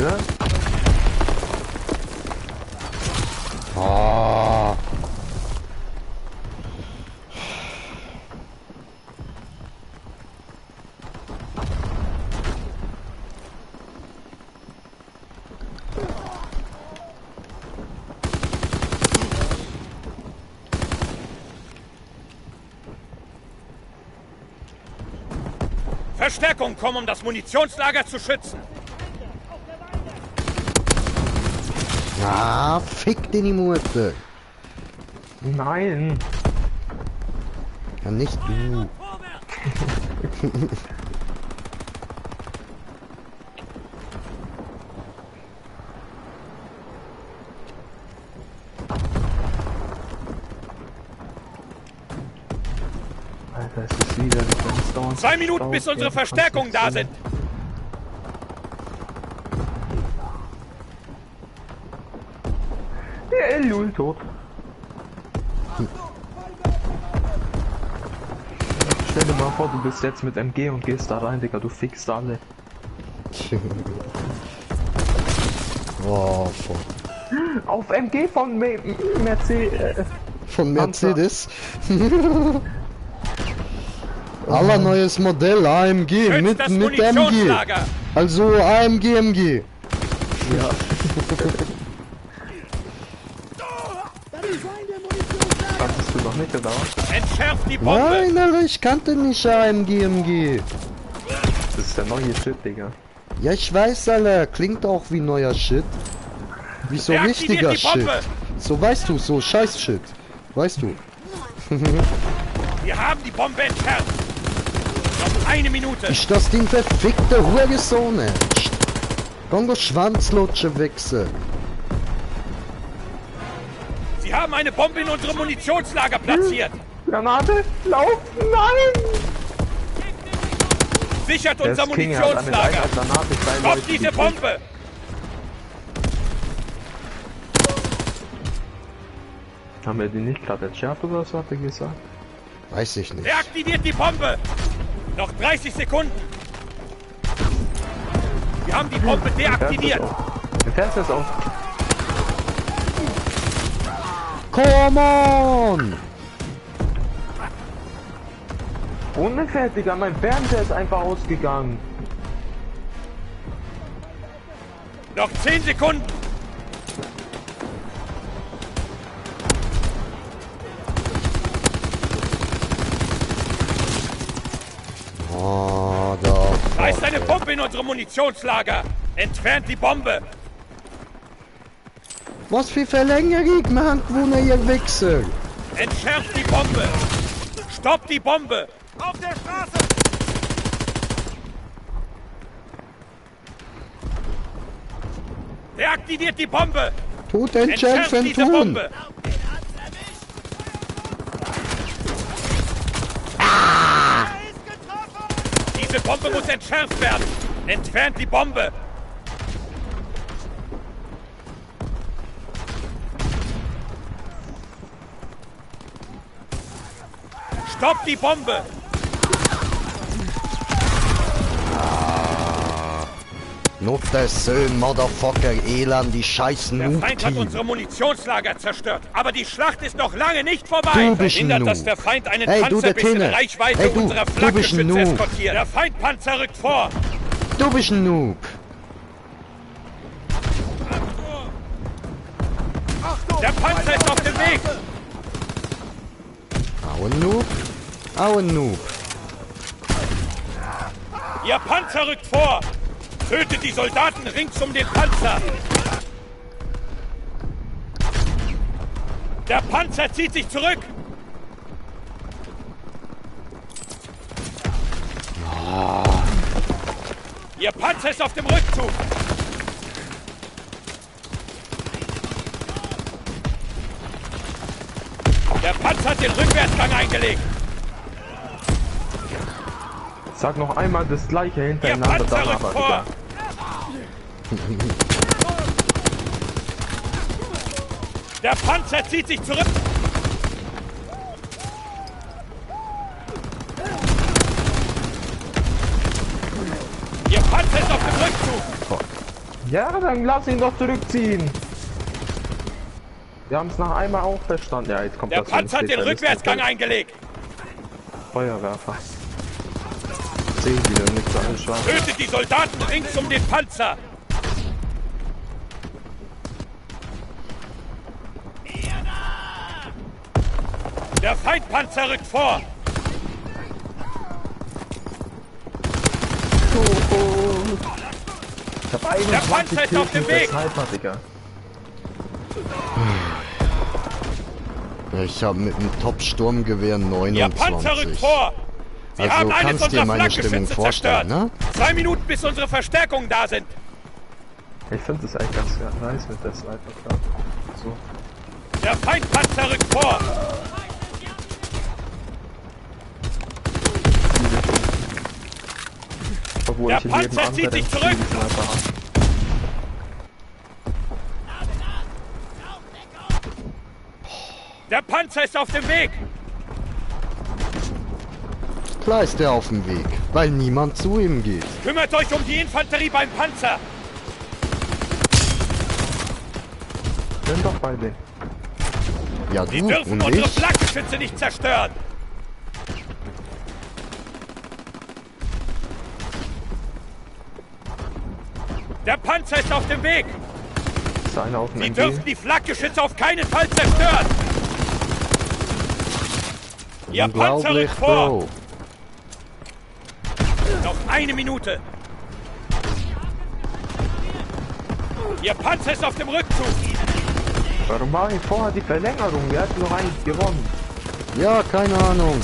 Ja? Ah. Verstärkungen kommen, um das Munitionslager zu schützen! Ah, fick den die Mutter. Nein! Ja, nicht du. Alter, es ist wieder nicht dauernd. 2 Minuten, bis unsere Verstärkungen da sind! Der Elul tot. Stell dir mal vor, du bist jetzt mit MG und gehst da rein, Digga, du fickst alle. Oh, von Auf MG von Mercedes. von Mercedes. Aller neues Modell AMG Schützt mit das MG. Munitionslager! Also AMG MG. Ja. Kannst du doch nicht, oder was? Entschärft die Bombe! Nein, Alter, ich kannte nicht AMG MG. Das ist der neue Shit, Digga. Ja, ich weiß, Alter, klingt auch wie neuer Shit. Wie so Deaktiviert richtiger die Shit. Bombe! So weißt du, so scheiß Shit. Weißt du. Wir haben die Bombe entfernt! Noch 1 Minute! Ist das die verfickte Hurensohn? Kongo Schwanzlutsche Wichse. Sie haben eine Bombe in unserem Munitionslager platziert! Granate, lauf, nein! Sichert Der unser ist King, er hat mit einer Munitionslager! Granate 2 Stoppt Leute diese gekillt. Bombe! Haben wir die nicht gerade entschärft oder was hat er gesagt? Weiß ich nicht. Deaktiviert die Bombe! Noch 30 Sekunden! Wir haben die Bombe deaktiviert! Der Fernseher ist auf. Come on! Unfertiger, mein Fernseher ist einfach ausgegangen. Noch 10 Sekunden! Oh, da. Da ist eine Bombe in unserem Munitionslager! Entfernt die Bombe! Was für Verlängerung man gewonnen, ihr Wichser? Entschärft die Bombe! Stoppt die Bombe! Auf der Straße! Deaktiviert die Bombe! Tut Entschärft entschärfen diese tun. Bombe! Bombe muss entschärft werden. Entfernt die Bombe. Stopp die Bombe. Not das Söhn, Motherfucker, Elend, die scheiß Der Feind hat Noob-Team. unsere Munitionslager zerstört. Aber die Schlacht ist noch lange nicht vorbei. Du bist ein Verhindert, dass Noob. der Feind einen Hey, du, Panzer der bis in Tinne. Reichweite Hey, du, unserer du bist ein Flakgeschütze Noob. eskortiert. Der Feindpanzer rückt vor. Du bist ein Noob. Der Panzer ist auf dem Weg. Auch ein Noob. Auch ein Noob. Ihr Panzer rückt vor. Tötet die Soldaten rings um den Panzer. Der Panzer zieht sich zurück. Ihr Panzer ist auf dem Rückzug. Der Panzer hat den Rückwärtsgang eingelegt. Sag noch einmal das gleiche Ihr hintereinander, Panzer dann rückt aber vor. wieder. Der Panzer zieht sich zurück. Ihr Panzer ist auf dem Rückzug. Ja, dann lass ihn doch zurückziehen. Wir haben es nach einmal auch verstanden. Ja, jetzt kommt Der das für ein Panzer hat den Spezialist. Rückwärtsgang eingelegt. Feuerwerfer. Sehen wieder nicht so alles schwarz. Tötet die Soldaten rings um den Panzer. Der Feindpanzer rückt vor. Ich hab 21 Panzer ist auf dem Kills mit Weg. der Sniper, Digga. Ich habe mit dem Top-Sturmgewehr Ihr Panzer rückt 29. vor. Sie Also haben eines kannst dir unserer meine Stimmung Flakgeschütze vorstellen, zerstört. ne? 2 Minuten, bis unsere Verstärkungen da sind. Ich finde das eigentlich ganz nice mit der Sniper, klar. So. Der Feindpanzer rückt vor. Obwohl Der ich in Panzer jedem zieht anderen sich zurück. Spiel Sniper hab. Der Panzer ist auf dem Weg. Klar ist der auf dem Weg, weil niemand zu ihm geht. Kümmert euch um die Infanterie beim Panzer. Bin doch bei denen. Ja, Sie du dürfen und unsere ich. Flakgeschütze nicht zerstören. Der Panzer ist auf dem Weg. Ist einer auf dem Sie MG? dürfen die Flakgeschütze auf keinen Fall zerstören. Ihr Panzer Unglaublich, rückt vor. Bro. Noch 1 Minute. Ihr Panzer ist auf dem Rückzug. Warum war ich vorher die Verlängerung? Wir hatten noch eigentlich gewonnen. Ja, keine Ahnung.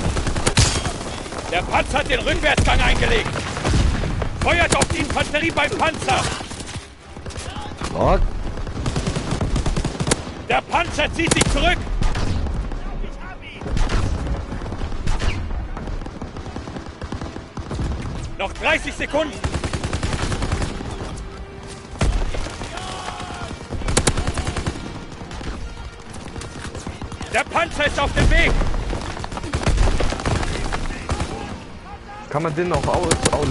Der Panzer hat den Rückwärtsgang eingelegt. Feuert auf die Infanterie beim Panzer. Fuck. Der Panzer zieht sich zurück. Noch 30 Sekunden. Der Panzer ist auf dem Weg. Kann man den auch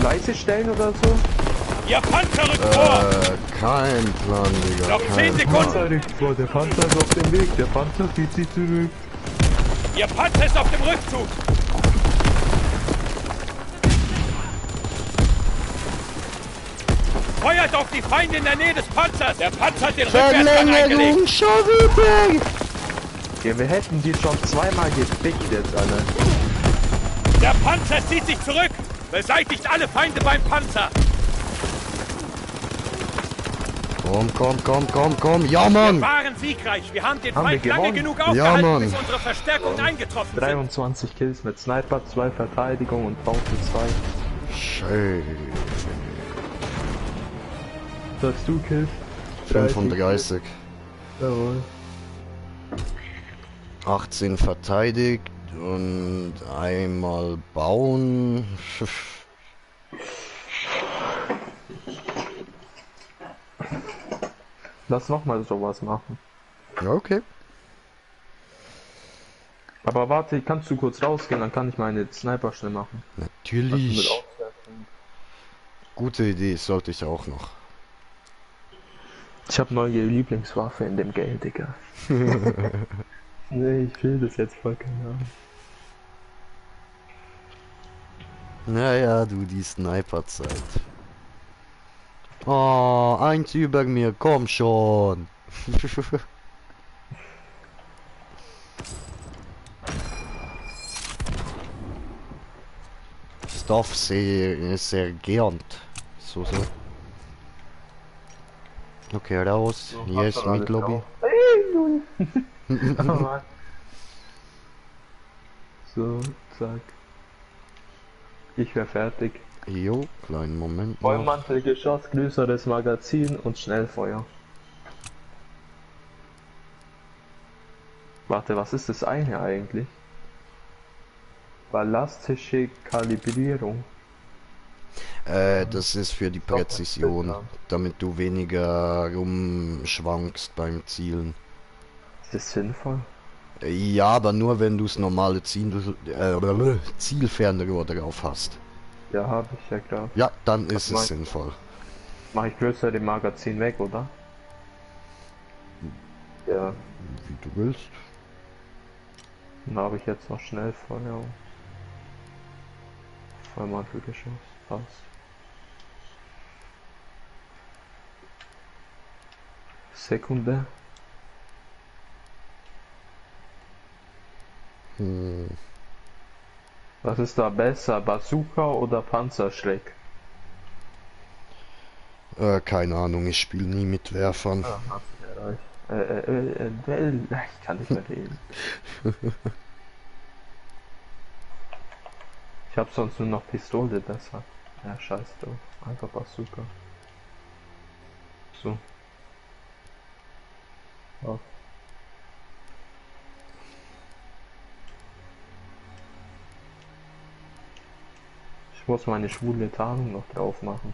leise stellen oder so? Ihr Panzer rückt vor. Kein Plan, Digga. Noch 10 Kein Sekunden. rückt vor, der Panzer ist auf dem Weg, der Panzer zieht sich zurück. Ihr Panzer ist auf dem Rückzug. Feuert auf die Feinde in der Nähe des Panzers. Der Panzer hat den Rückwärtsgang Verlängerung, eingelegt. schon wieder. Ja, wir hätten die schon zweimal gefickt jetzt, alle. Der Panzer zieht sich zurück. Beseitigt alle Feinde beim Panzer. Komm. Ja, Wir Mann. waren siegreich. Wir haben den Haben Feind wir lange gewonnen? genug Ja, aufgehalten, Mann. bis unsere Verstärkungen eingetroffen sind. 23 Kills mit Sniper, 2 Verteidigung und Bounty 2. Schön. Sagst du Kills? 35. Jawohl. 18 verteidigt und einmal bauen. Lass nochmal sowas machen. Ja, okay. Aber warte, kannst du kurz rausgehen, dann kann ich meine Sniper schnell machen. Natürlich. Auswerfen. Gute Idee, sollte ich auch noch. Ich habe neue Lieblingswaffe in dem Game, Digga. Nee, ich will das jetzt voll keine Ahnung. Naja, du, die Sniper-Zeit. Oh, eins über mir, komm schon. Stuff sehr geahnt. So. Okay, raus. Hier ist Mid-Lobby. So, zack. Ich wäre fertig. Jo, kleinen Moment noch. Vollmantelgeschoss, größeres Magazin und Schnellfeuer. Warte, was ist das eine eigentlich? Ballastische Kalibrierung. Das ist für die Präzision, damit du weniger rumschwankst beim Zielen. Ist das sinnvoll? Ja, aber nur wenn du das normale Zielfernrohr drauf hast. Ja, habe ich ja gerade. Ja, dann ist mach es sinnvoll. Mache ich größere Magazin weg, oder? Ja. Wie du willst. Dann habe ich jetzt noch Schnellfeuer. Vollmantelgeschoss. Passt. Sekunde. Was ist da besser, Bazooka oder Panzerschreck? Keine Ahnung, ich spiele nie mit Werfern. Ah, hast du erreicht. Ich kann nicht mehr reden. Ich hab sonst nur noch Pistole, deshalb. Ja, scheiß drauf. Einfach Bazooka. So. Auf. Ich muss meine schwule Tarnung noch drauf machen.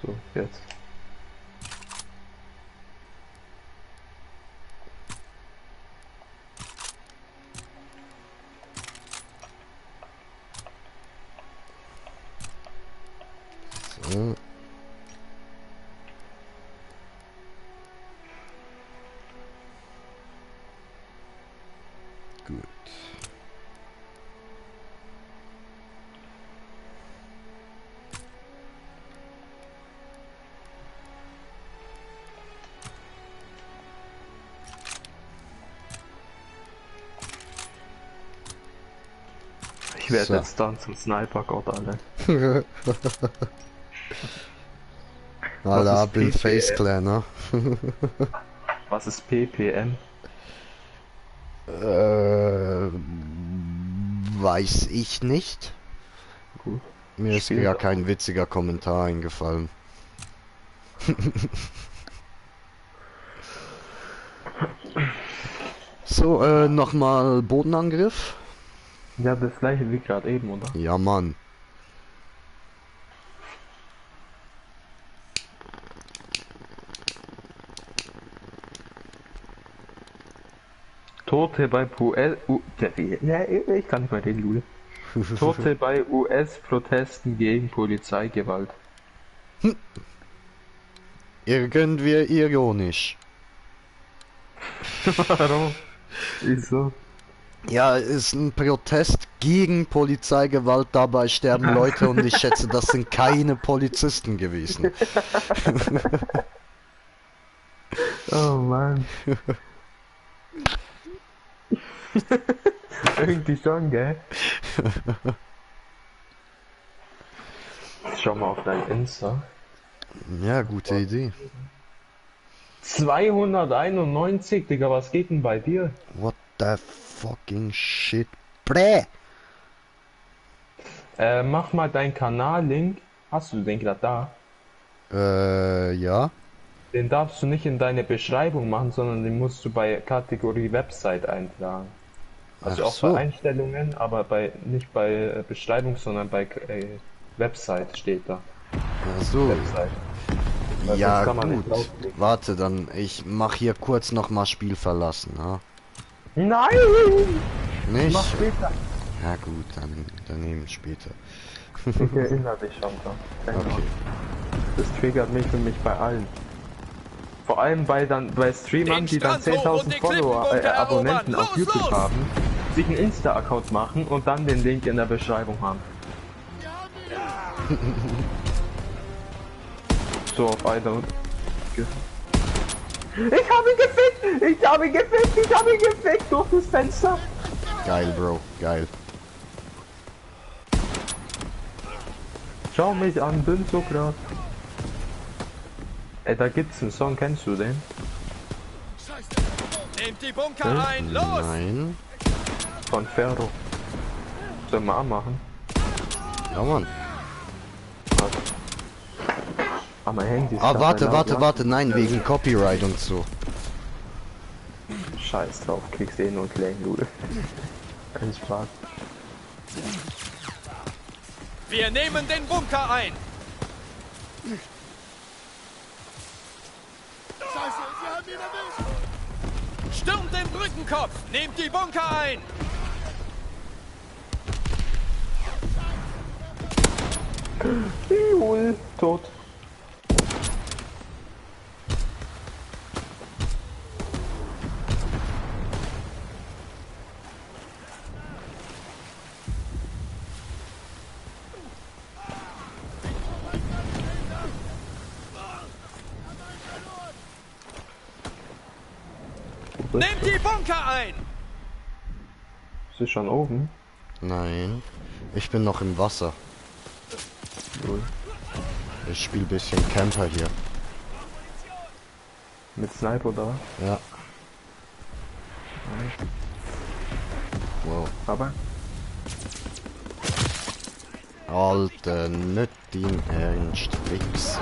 So, jetzt. So. Gut. Ich werde So. jetzt dann zum Sniper-Gott, alle. Alle Was ist ab in PPM? Face Clan, ne? Was ist PPM? Weiß ich nicht. Gut. Mir ist Spiel ja doch. kein witziger Kommentar eingefallen. So, nochmal Bodenangriff. Ja, das gleiche wie gerade eben, oder? Ja, Mann. Tote bei ich kann nicht mehr reden, Lule. Tote bei US-Protesten gegen Polizeigewalt. Irgendwie ironisch. Warum? Wieso? Ja, ist ein Protest gegen Polizeigewalt, dabei sterben Leute und ich schätze, das sind keine Polizisten gewesen. Oh Mann. Irgendwie schon, gell? Schau mal auf dein Insta. Ja, gute Idee. 291, Digga, was geht denn bei dir? What the fucking shit? Bräh! Mach mal deinen Kanal-Link. Hast du den gerade da? Ja. Den darfst du nicht in deine Beschreibung machen, sondern den musst du bei Kategorie Website eintragen. Also Ach auch so. bei Einstellungen, aber nicht bei Beschreibung, sondern bei Website steht da. Ach so. Website. Weil Ja, sonst kann man nicht gut. draufklicken. Warte, dann, ich mach hier kurz nochmal Spiel verlassen, ne? Nein! Nicht? Mach später. Ja gut, dann eben später. Ich erinnere dich schon dran. Okay. Das triggert mich für mich bei allen. Vor allem bei Streamern, Den die dann Strand hoch und 10.000 die Follower, Klippenbunker Abonnenten erobern. auf Los, YouTube los! haben, sich einen Insta-Account machen und dann den Link in der Beschreibung haben. So auf einer. Ich habe ihn gefickt! Ich habe ihn gefickt! Ich habe ihn gefickt durch das Fenster! Geil, Bro, geil. Schau mich an, bin so krass. Ey, da gibt's einen Song, kennst du den? Nehmt die Bunker ein, los! Nein. Von Ferro. Sollen wir anmachen? Ja, Mann. Ah, mein Handy ist Ah, dabei laut, ja? warte, nein, wegen Copyright und so. Scheiß drauf, kriegst eh nur Claim, Lude. Kein Spaß. Wir nehmen den Bunker ein! Stürmt den Brückenkopf! Nehmt die Bunker ein! Jul, tot. Nehmt die Bunker ein! Ist sie schon oben? Nein. Ich bin noch im Wasser. Null. Ich spiele bisschen Camper hier. Mit Sniper da. Ja. Wow. Aber Alter, nicht dein Ernst, Wichs.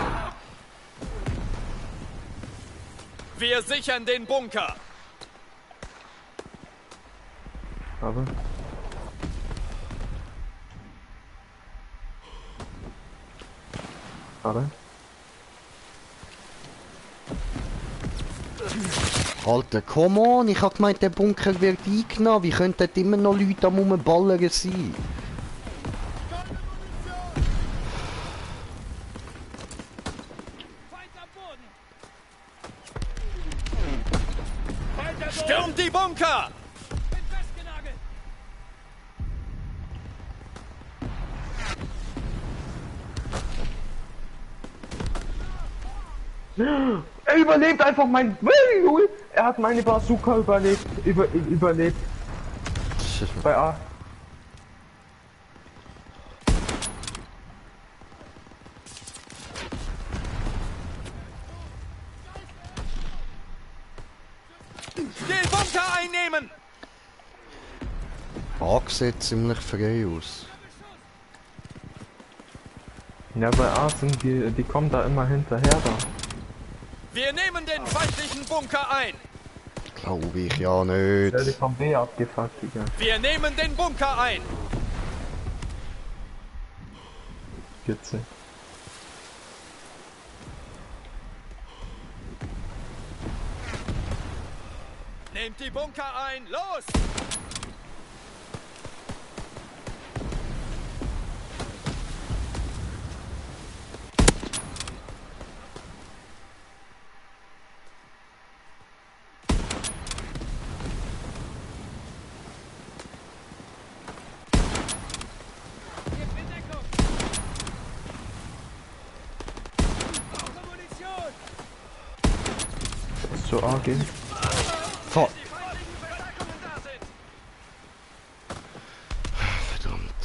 Wir sichern den Bunker! aber. Aber. Alter, come on, ich hab gemeint, der Bunker wird eingenommen. Wie könnten dort immer noch Leute am Rumballern sein? Stürmt die Bunker! Er überlebt einfach mein. Er hat meine Bazooka überlebt. Überlebt. Bei A. Den Bunker einnehmen! A sieht ziemlich frei aus. Ja, bei A sind die kommen da immer hinterher da. Wir nehmen den feindlichen Bunker ein! Glaube ich ja Ja, die nicht. vom B abgefuckt, Digga. Wir nehmen den Bunker ein! Gitze. Nehmt die Bunker ein, los! Ist zu A gehen. Fuck. Die feindlichen Verstärkungen da sind! Verdammt.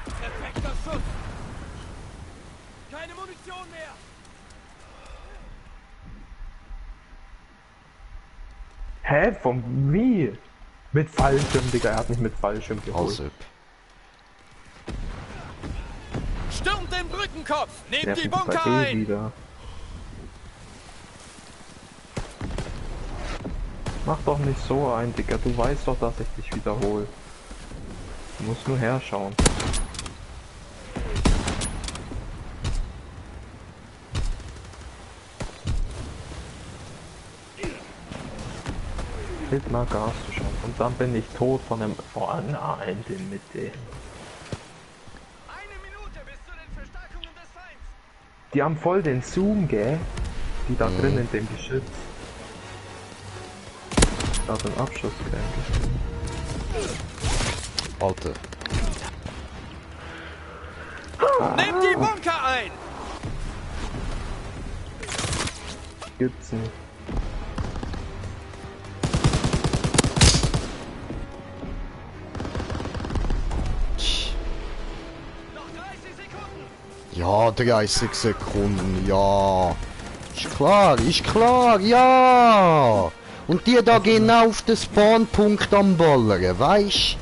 Perfekter Schuss! Keine Munition mehr! Hä? Vom wie? Mit Fallschirm, Digga. Er hat mich mit Fallschirm geholt. Also, Stürmt den Brückenkopf! Der Nehmt die ist bei Bunker E ein! wieder. Mach doch nicht so ein, Digga. Du weißt doch, dass ich dich wiederhole. Muss nur herschauen. Fehlt mal Gas zu schauen. Und dann bin ich tot von dem... Oh nein, die Mitte. 1 Minute bis zu den Verstärkungen des Feinds. Die haben voll den Zoom, gell? Die da drin in dem Geschütz. Da hat ein Abschuss gelangt. Alter. Nehmt die Bunker ein! Gibt's nicht. Noch 30 Sekunden! Ja, 30 Sekunden, ja. Ist klar, ja. Und die da gehen auf den Spawnpunkt am Ballern, weißt?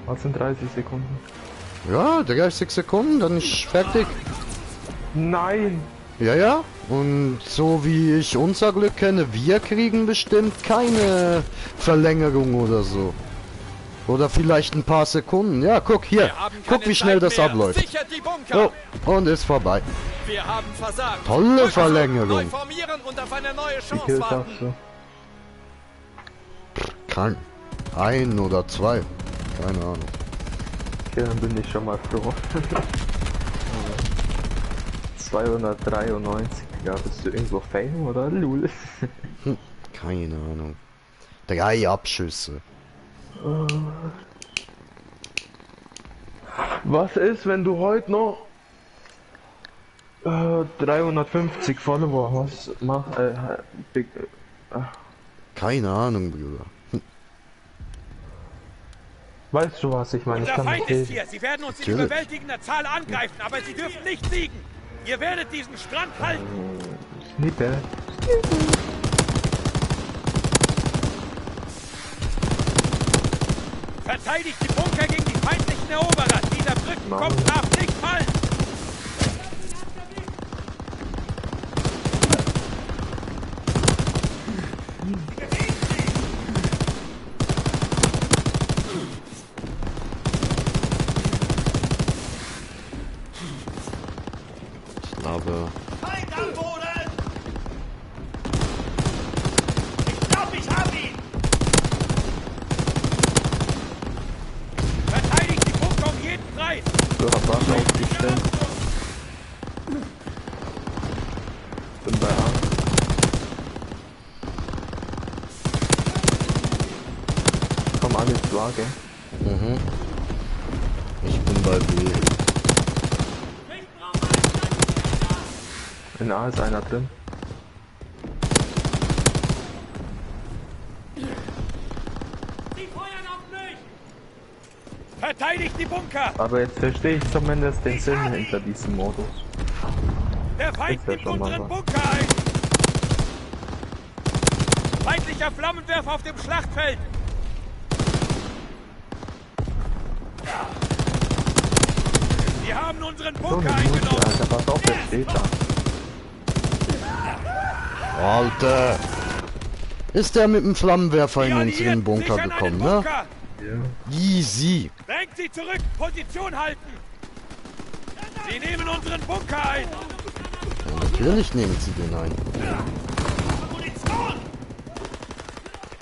Was sind 30 Sekunden? Ja, 30 Sekunden, dann ist fertig. Nein! Ja, ja. Und so wie ich unser Glück kenne, wir kriegen bestimmt keine Verlängerung oder so. Oder vielleicht ein paar Sekunden. Ja, guck hier. Wir haben Guck, keine wie schnell Zeit das mehr. abläuft. Sichert die Bunker! Oh, und ist vorbei. Wir haben versagt. Tolle Rückzug, Verlängerung. Neu formieren und auf eine neue Wie Chance Kills warten. hast du? Kein. 1 oder 2. Keine Ahnung. Okay, dann bin ich schon mal froh. 293. Ja, bist du irgendwo Fame oder Lul? Keine Ahnung. 3 Abschüsse. Was ist, wenn du heute noch 350 Follower hast? Keine Ahnung, Bruder. Weißt du was, ich meine, ich Unser kann Feind nicht ist reden. hier. Sie werden uns in Natürlich. überwältigender Zahl angreifen, aber sie dürfen nicht siegen. Ihr werdet diesen Strand halten. Snippe. Verteidigt die Bunker gegen die feindlichen Eroberer. Dieser Brückenkopf darf nicht fallen. Ich glaube. Feind am Boden! Ich glaube, ich habe ihn! Verteidigt die Bunker um jeden Preis! So, hab Waffe aufgestellt. Bin bei A. Komm alle zu A, gell? Mhm. Ich bin bei B. In A ist einer drin. Sie feuern auf mich! Verteidigt die Bunker! Aber jetzt verstehe ich zumindest den Sinn hinter diesem Modus. Der Feind Ist ja nimmt schon mal unseren was. Bunker ein! Feindlicher Flammenwerfer auf dem Schlachtfeld! Wir haben unseren So Bunker eine Multi, eingenommen! Alter, pass auf, der steht da. Alter! Ist der mit dem Flammenwerfer in Die unseren Alliierten Bunker sichern gekommen, einen ne? Bunker. Ja. Easy! Drängt sie zurück! Position halten! Sie nehmen unseren Bunker ein! Ja, natürlich nehmen sie den ein. Munition!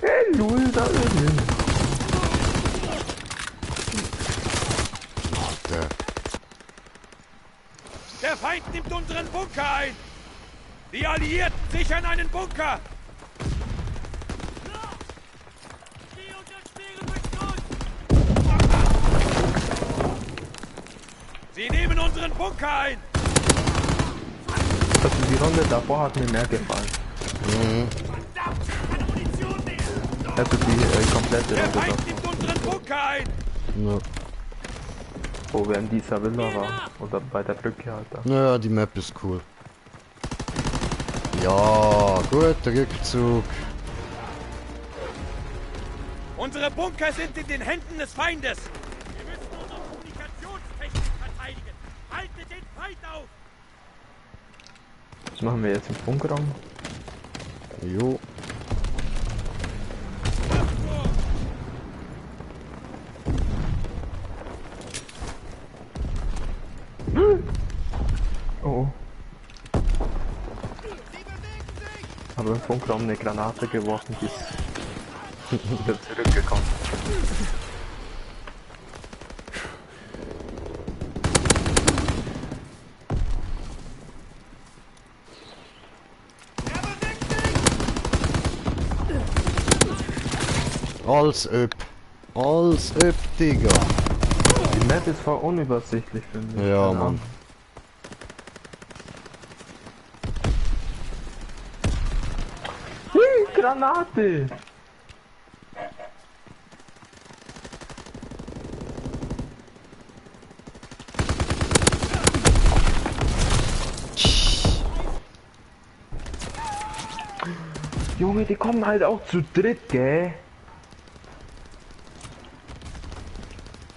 Hey, Lul, da drüben. Alter. Der Feind nimmt unseren Bunker ein! Die Alliierten sichern einen Bunker! Sie nehmen unseren Bunker ein! Also die Runde davor hat mir mehr gefallen. Mhm. Also die komplette Der Runde Feind davor. nimmt unseren Bunker ein! Ja. Wo wir in dieser Villa waren. Oder bei der Brücke halt da. Ja, die Map ist cool. Ja, gut, Rückzug. Unsere Bunker sind in den Händen des Feindes! Wir müssen unsere Kommunikationstechnik verteidigen! Haltet den Feind auf! Was machen wir jetzt im Bunkerraum? Jo. habe im Funkraum eine Granate geworfen, die ist wieder zurückgekommen. Als ob. Als ob, Digga. Die Map ist voll unübersichtlich, finde ich. Ja, Keine Mann. Ahnung. Granate! Junge, die kommen halt auch zu dritt, gell?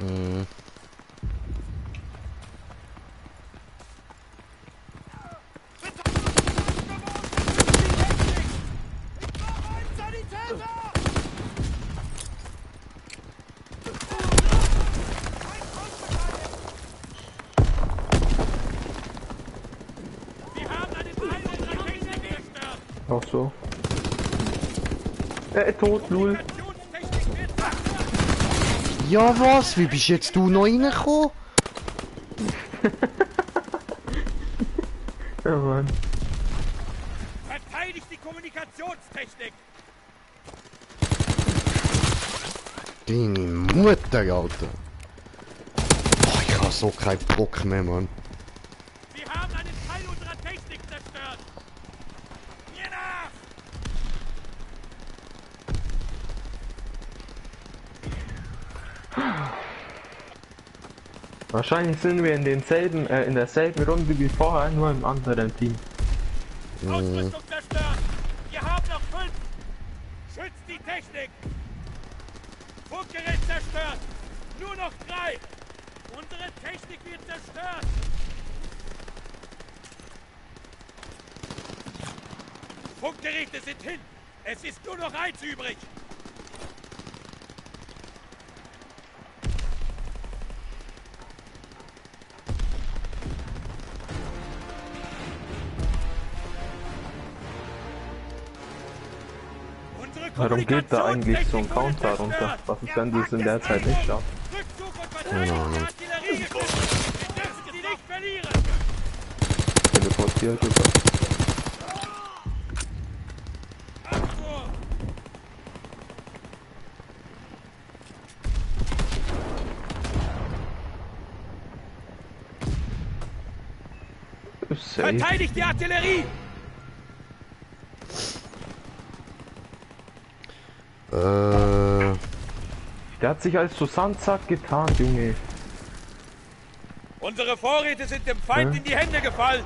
Mhm. Auch so. Tot, Lul. Ja, was? Wie bist jetzt du noch reingekommen? Ja, Mann. Verteidigt die Kommunikationstechnik! Deine Mutter, Alter. Oh, ich habe so keinen Bock mehr, Mann. Wir haben einen Teil unserer Technik zerstört! Mir nach! Wahrscheinlich sind wir in derselben Runde wie vorher, nur im anderen Team. Ausrüstung zerstört! Wir haben noch 5! Schützt die Technik! Funkgerät zerstört! Nur noch 3! Unsere Technik wird zerstört! Funkgeräte sind hin! Es ist nur noch 1 übrig! Warum geht da eigentlich so ein Counter runter? Was ist, wenn du es in der Zeit nicht schaffst? Keine Ahnung. Teleportiert über. Safe. Verteidigt die Artillerie! Der hat sich als so Sandsack getan, Junge. Unsere Vorräte sind dem Feind in die Hände gefallen!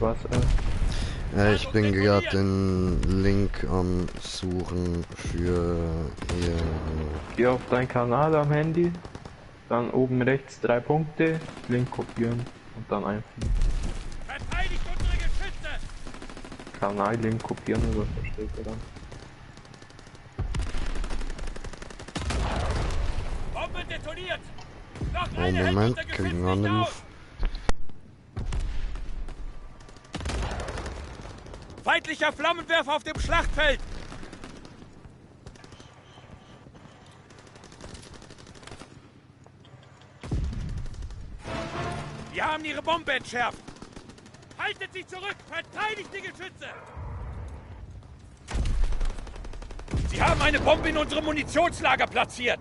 Was, Ich bin gerade den Link am Suchen für hier. Geh auf deinen Kanal am Handy, dann oben rechts 3 Punkte, Link kopieren und dann einfügen. Verteidigt unsere Geschütze! Kanal-Link kopieren oder was steht da dann? Bombe detoniert! Noch Oh, eine hält Moment, unser Geschütz kriegen nicht wir aus! nicht. Feindlicher Flammenwerfer auf dem Schlachtfeld! Wir haben ihre Bombe entschärft! Haltet sie zurück! Verteidigt die Geschütze! Sie haben eine Bombe in unserem Munitionslager platziert!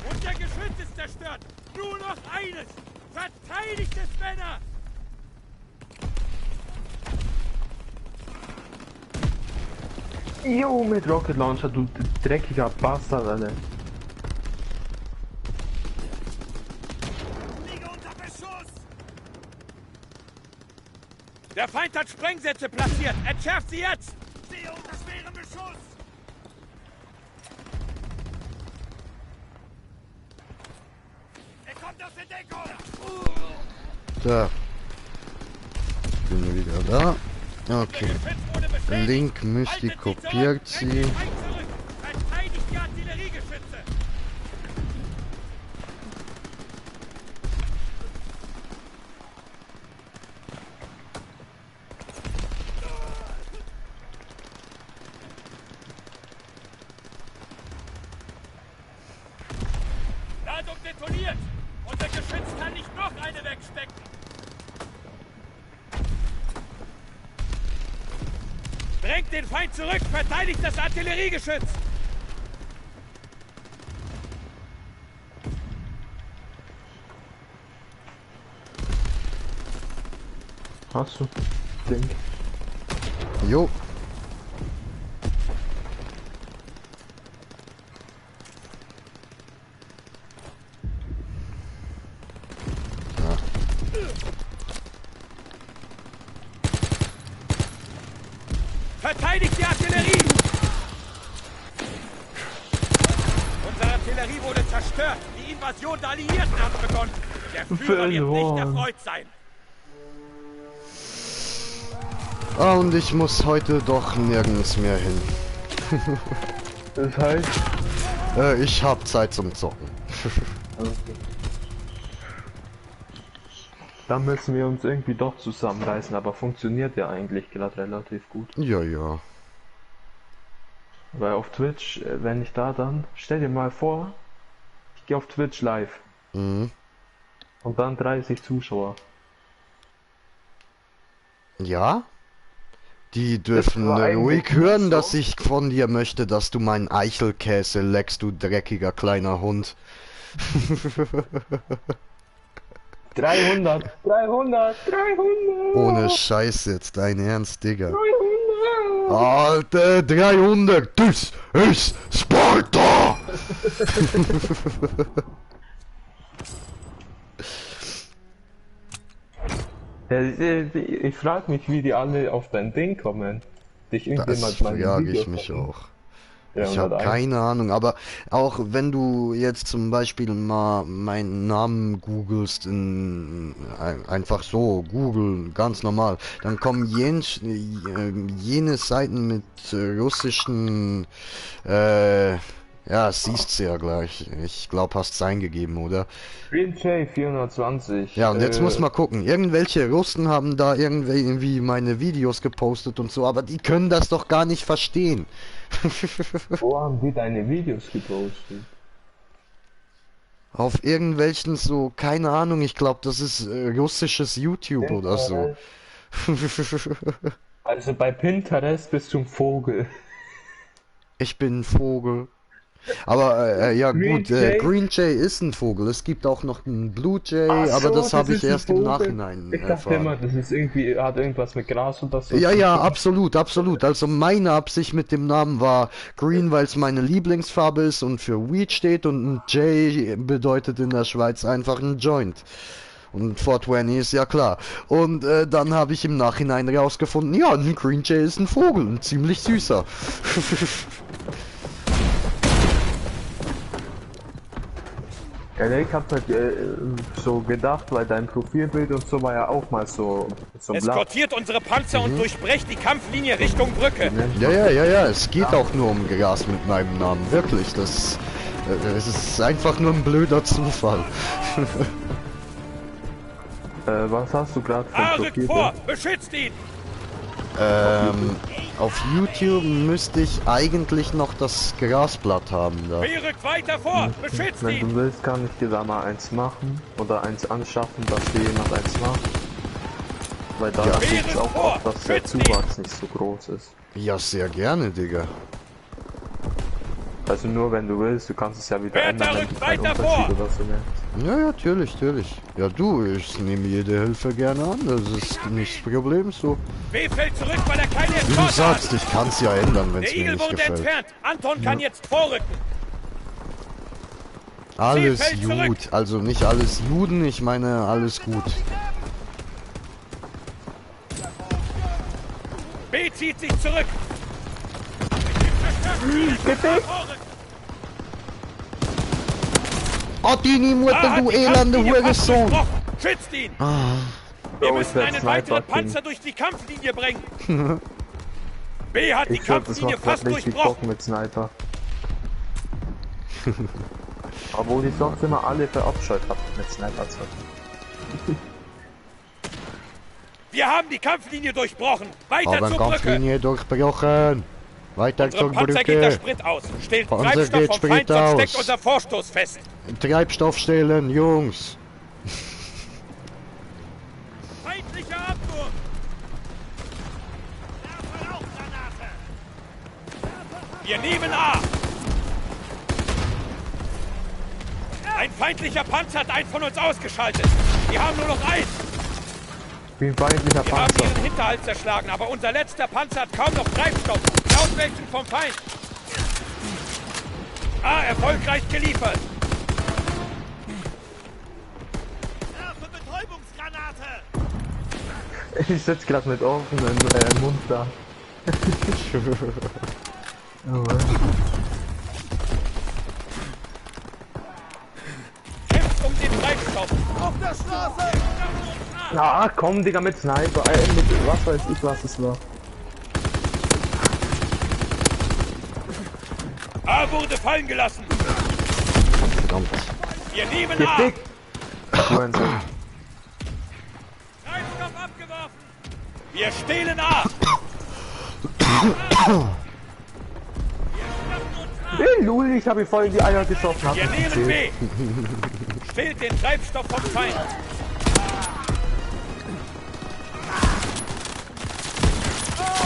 Unser Geschütz ist zerstört! Nur noch eines! Verteidigt es, Männer! Jo, mit Rocket Launcher, du dreckiger Bastard, Alter. Liege unter Beschuss! Der Feind hat Sprengsätze platziert! Entschärft sie jetzt! Stehe unter schwerem Beschuss! Er kommt aus der Deckung! Da. Bin wieder da. Okay. Geschütz wurde beschädigt! Link müsste Haltet sie kopiert zurück! Drängt den sein. Feind zurück! Verteidigt isoliert. Unser Geschütz kann nicht noch eine wegstecken. Drängt den Feind zurück, verteidigt das Artilleriegeschütz. Hast du? Ding. Jo. Verteidigt die Artillerie! Unsere Artillerie wurde zerstört. Die Invasion der Alliierten hat begonnen. Der Führer wird nicht erfreut sein. Ah, und ich muss heute doch nirgends mehr hin. Das heißt... Ich hab Zeit zum Zocken. Da müssen wir uns irgendwie doch zusammenreißen, aber funktioniert ja eigentlich gerade relativ gut. Ja, ja. Weil auf Twitch, wenn ich da dann... Stell dir mal vor, ich gehe auf Twitch live. Mhm. Und dann 30 Zuschauer. Ja? Die dürfen war eigentlich ruhig nicht hören, so. dass ich von dir möchte, dass du meinen Eichelkäse leckst, du dreckiger kleiner Hund. 300! 300! 300! Ohne Scheiß jetzt, dein Ernst, Digga. 300! Alter, 300, das ist Sparta! Ich frage mich, wie die alle auf dein Ding kommen. Dich Das irgendjemand mal frage ich mich auch. Ich habe 301. keine Ahnung, aber auch wenn du jetzt zum Beispiel mal meinen Namen googelst, einfach so, Google, ganz normal, dann kommen jene Seiten mit russischen, ja, siehst du ja gleich. Ich glaube, hast es eingegeben, oder? Green J 420. Ja, und jetzt muss man gucken. Irgendwelche Russen haben da irgendwie meine Videos gepostet und so, aber die können das doch gar nicht verstehen. Wo haben die deine Videos gepostet? Auf irgendwelchen so, keine Ahnung, ich glaube, das ist russisches YouTube oder so. Also bei Pinterest bist du ein Vogel. Ich bin ein Vogel. Aber ja Green gut, Jay? Green Jay ist ein Vogel. Es gibt auch noch einen Blue Jay, Ach aber so, das habe ich ist ein erst im Vogel. Nachhinein Ich dachte erfahren. immer, das ist irgendwie, hat irgendwas mit Gras oder so. Ja, ja, absolut, absolut. Also meine Absicht mit dem Namen war Green, weil es meine Lieblingsfarbe ist und für Weed steht, und ein J bedeutet in der Schweiz einfach ein Joint. Und 420 ist ja klar. Und dann habe ich im Nachhinein rausgefunden, ja, ein Green Jay ist ein Vogel, ein ziemlich süßer. Ja, ich hab halt so gedacht, weil dein Profilbild und so war ja auch mal so blatt. Eskortiert unsere Panzer und durchbrecht die Kampflinie Richtung Brücke. Ja, ja, ja, ja, es geht auch nur um Gras mit meinem Namen, wirklich. Das ist einfach nur ein blöder Zufall. Was hast du gerade für ein Rückt Profilbild? vor! Beschützt ihn! Auf YouTube müsste ich eigentlich noch das Grasblatt haben da. B rückt weiter vor! Beschützt Wenn ihn! du willst, kann ich dir da mal eins machen oder eins anschaffen, dass dir jemand eins macht. Weil da Ja. sieht es auch vor, oft, dass der schützt ihn. Zuwachs nicht so groß ist. Ja, sehr gerne, Digga. Also nur wenn du willst, du kannst es ja wieder Weiter ändern, wenn rückt du keinen weiter Unterschied vor. oder so merkst. Ja, ja, natürlich, natürlich. Ja, du, ich nehme jede Hilfe gerne an, das ist nicht das Problem so. B fällt zurück, weil er keine Wie du Eskorte sagst, hat! ich kann es ja ändern, wenn Der es mir Igel nicht wurde gefällt. entfernt! Anton kann jetzt vorrücken! Alles fällt zurück. gut, also nicht alles Juden, ich meine alles gut. B zieht sich zurück! Adini Mutter, Ah, du die elende Kampflinie fast Hurensohn! durchbrochen. Schützt ihn! Wir Oh, ich müssen werd einen Sniper weiteren kriegen. Panzer durch die Kampflinie bringen! B hat die Ich glaube, das Kampflinie macht grad fast richtig durchbrochen! Bock mit Sniper. Obwohl ich sonst immer alle verabscheut hab mit Sniper zu. Wir haben die Kampflinie durchbrochen! Weiter Aber zur ganz Brücke! Linie durchbrochen! Weiter Unserem zur Panzer geht der Brücke. Sprit aus. Stehlt Panzer Treibstoff geht vom Sprit Feind, sonst steckt aus. unser Vorstoß fest. Treibstoff stehlen, Jungs. Feindlicher Abwurf! Wir nehmen A! Ein feindlicher Panzer hat einen von uns ausgeschaltet. Wir haben nur noch einen. Wie ein feindlicher Wir haben Panzer. ihren Hinterhalt zerschlagen, aber unser letzter Panzer hat kaum noch Treibstoff. Auswälzen vom Feind. A erfolgreich geliefert. Werfe Betäubungsgranate! Ich sitze gerade mit offenem Mund da. Oh, Mann. Kämpft um den Treibstoff. Auf der Straße! Na komm, Digga, mit Sniper. Mit was weiß ich, was es war. A wurde fallen gelassen. Verdammt. Wir nehmen A. Gefickt! Treibstoff Treibstoff abgeworfen. Wir stehlen A. Hey, Lul, ich habe ihn voll in die Eier geschossen. Hab Wir nicht nehmen gezählt. B. Stehlt den Treibstoff vom Feind.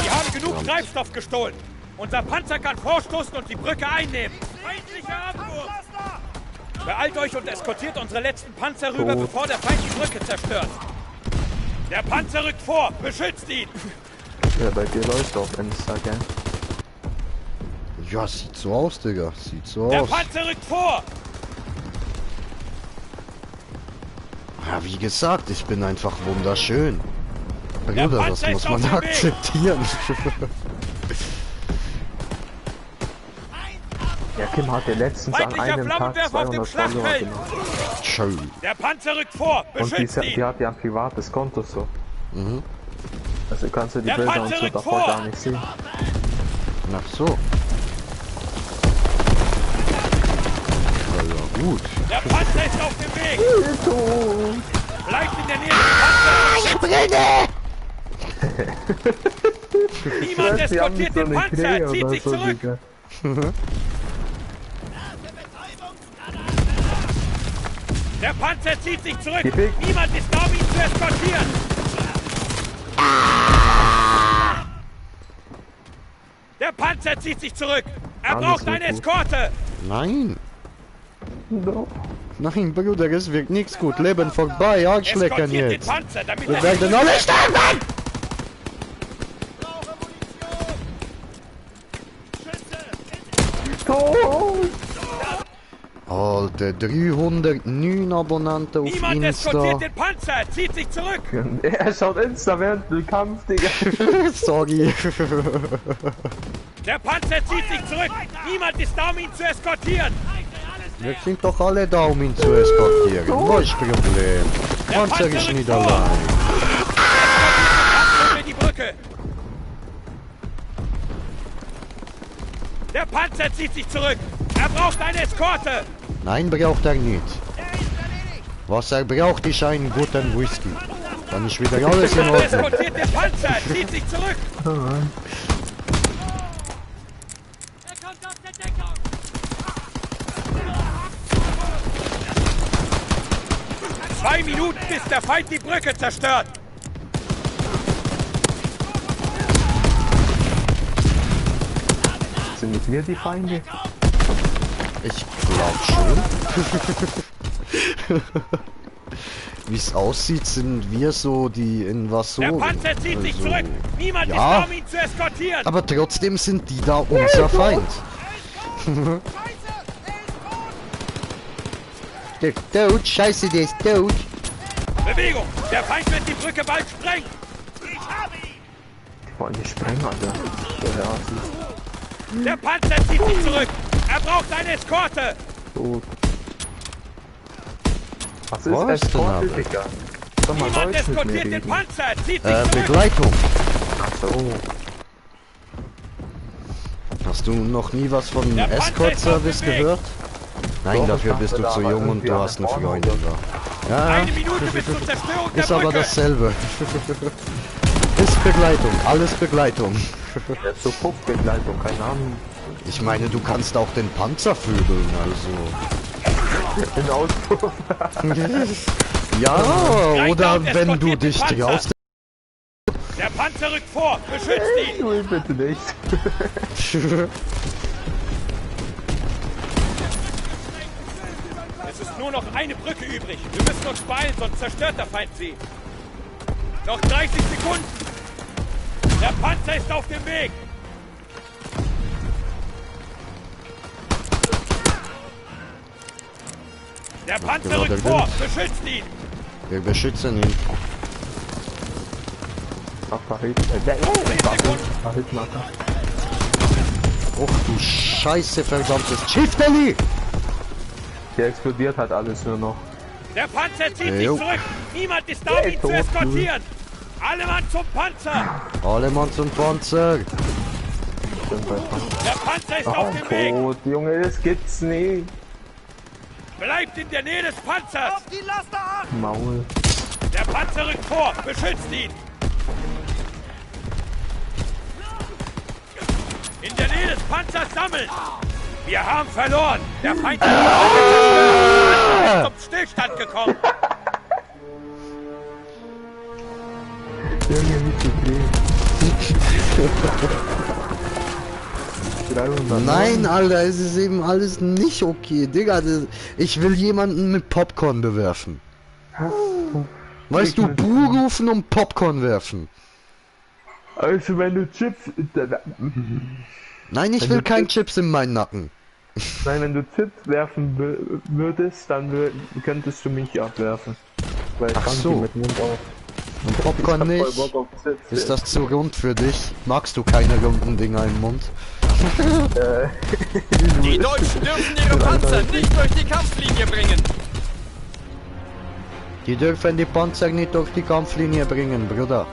Wir haben genug Treibstoff gestohlen. Unser Panzer kann vorstoßen und die Brücke einnehmen. Feindlicher Abwurf! Beeilt euch und eskortiert unsere letzten Panzer rüber, Tot. bevor der Feind die Brücke zerstört. Der Panzer rückt vor. Beschützt ihn. Ja, bei dir läuft auf Insta, gell? Ja, sieht so aus, Digga. Sieht so Der aus. Panzer rückt vor. Ja, wie gesagt, ich bin einfach wunderschön. Der Bruder, das Panzer muss ist man auf dem Weg. akzeptieren. Ja, Kim hatte letztens an Feindlicher einem Tag Flammenwerfer auf dem 200 Follower Schlachtfeld. gemacht. Schön. Der Panzer rückt vor. Und Beschützt die ihn. hat ja ein privates Konto so. Mhm. Also kannst du die Der Bilder und Panzer so rückt davon vor. gar nicht sehen. Ach so. Na ja, gut. Der Panzer ist auf dem Weg. Bleibt in der Nähe des Panzers. Niemand eskortiert den Panzer. Er zieht sich zurück. Digga. Der Panzer zieht sich zurück. Gefickt. Niemand ist da, um ihn zu eskortieren. Der Panzer zieht sich zurück. Er Alles braucht wird eine gut. Eskorte. Nein. No. Nein, Bruder, es wird nichts gut. Leben vorbei, Arschlecken Eskortiert den jetzt. Panzer, damit Wir er werden alle sterben! Tot! Alter, 309 Abonnenten auf Niemand Insta. eskortiert den Panzer. Er zieht sich zurück. Er schaut Insta während dem Kampf, Digga. Sorry. Der Panzer zieht sich zurück. Niemand ist da, um ihn zu eskortieren. Wir sind doch alle da, um ihn zu eskortieren. Was ist das Problem? Panzer ist rückt nicht vor. allein. Über die Brücke. Der Panzer zieht sich zurück. Er braucht eine Eskorte. Nein, braucht er nicht. Was er braucht, ist einen guten Whisky. Dann ist wieder alles in Er Ordnung. eskortiert den Panzer. Er zieht sich zurück. Er kommt aus der Deckung. Zwei Minuten, bis der Feind die Brücke zerstört. Sind nicht wir die Feinde? Ich glaube schon. Wie es aussieht, sind wir so die Der Invasoren. Panzer zieht sich Also, zurück. Niemand ist ja. da, um ihn zu eskortieren. Aber trotzdem sind die da unser Feind. Der ist tot, scheiße, der ist tot. Bewegung. Der Feind wird die Brücke bald sprengen. Wollen die sprengen, Alter. Ja, Der Panzer zieht sich zurück. Er braucht eine Eskorte. tot. Was ist Was denn, Eskorte, aber? Digga? Sag mal Niemand Deutsch mit mir eskortiert den reden. Panzer. Er zieht sich zurück. Begleitung. Ach so. Hast du noch nie was von Der Panzer Escort-Service ist auf dem Weg. gehört? Nein, Doch, dafür ich bist du dachte, zu da jung war und du irgendwie hast eine eine Freundin da. Ja, Eine Minute bis zur Zerstörung der ist aber Brücke. dasselbe. Ist Begleitung, alles Begleitung. Der ist so Puffbegleitung, keine Ahnung. Ich meine, du kannst auch den Panzer vögeln, also. In Auspuff. Ja, Greift oder auf, wenn du eskortiert den dich Panzer. traust. Der Panzer rückt vor! Beschützt ihn! Will bitte nicht. Es ist nur noch eine Brücke übrig. Wir müssen uns beeilen, sonst zerstört der Feind sie. Noch 30 Sekunden. Der Panzer ist auf dem Weg. Der Panzer Genau, rückt der vor. Wind. Beschützt ihn. Wir beschützen ihn. Ach, Verhit. Verhitmacher. Och du scheiße verdammtes Schiffdeli! Der explodiert halt alles nur noch. Der Panzer zieht sich Jo. zurück. Niemand ist da, um ihn zu eskortieren. Alle Mann zum Panzer. Alle Mann zum Panzer! Der Panzer ist Oh, auf dem Weg. tot, Junge, das gibt's nicht. Bleibt in der Nähe des Panzers. Auf die Laster acht. Maul. Der Panzer rückt vor. Beschützt ihn. In der Nähe des Panzers sammeln. Wir haben verloren. Der Feind ist zum Stillstand gekommen. Junge, wie zu viel. 300. Nein, Alter, es ist eben alles nicht okay. Digga, ich will jemanden mit Popcorn bewerfen. Weißt du, Bu rufen und Popcorn werfen. Also wenn du Chips... Nein, ich will kein Chips in meinen Nacken. Nein, wenn du Chips werfen würdest, dann könntest du mich abwerfen. Weil ich Ach fang so. die mit dem Mund auf. Und Popcorn Ich hab voll nicht? Bock auf Chips. Ist das zu rund für dich? Magst du keine runden Dinger im Mund? Die Deutschen dürfen ihre Panzer nicht durch die Kampflinie bringen. Die dürfen die Panzer nicht durch die Kampflinie bringen, Bruder.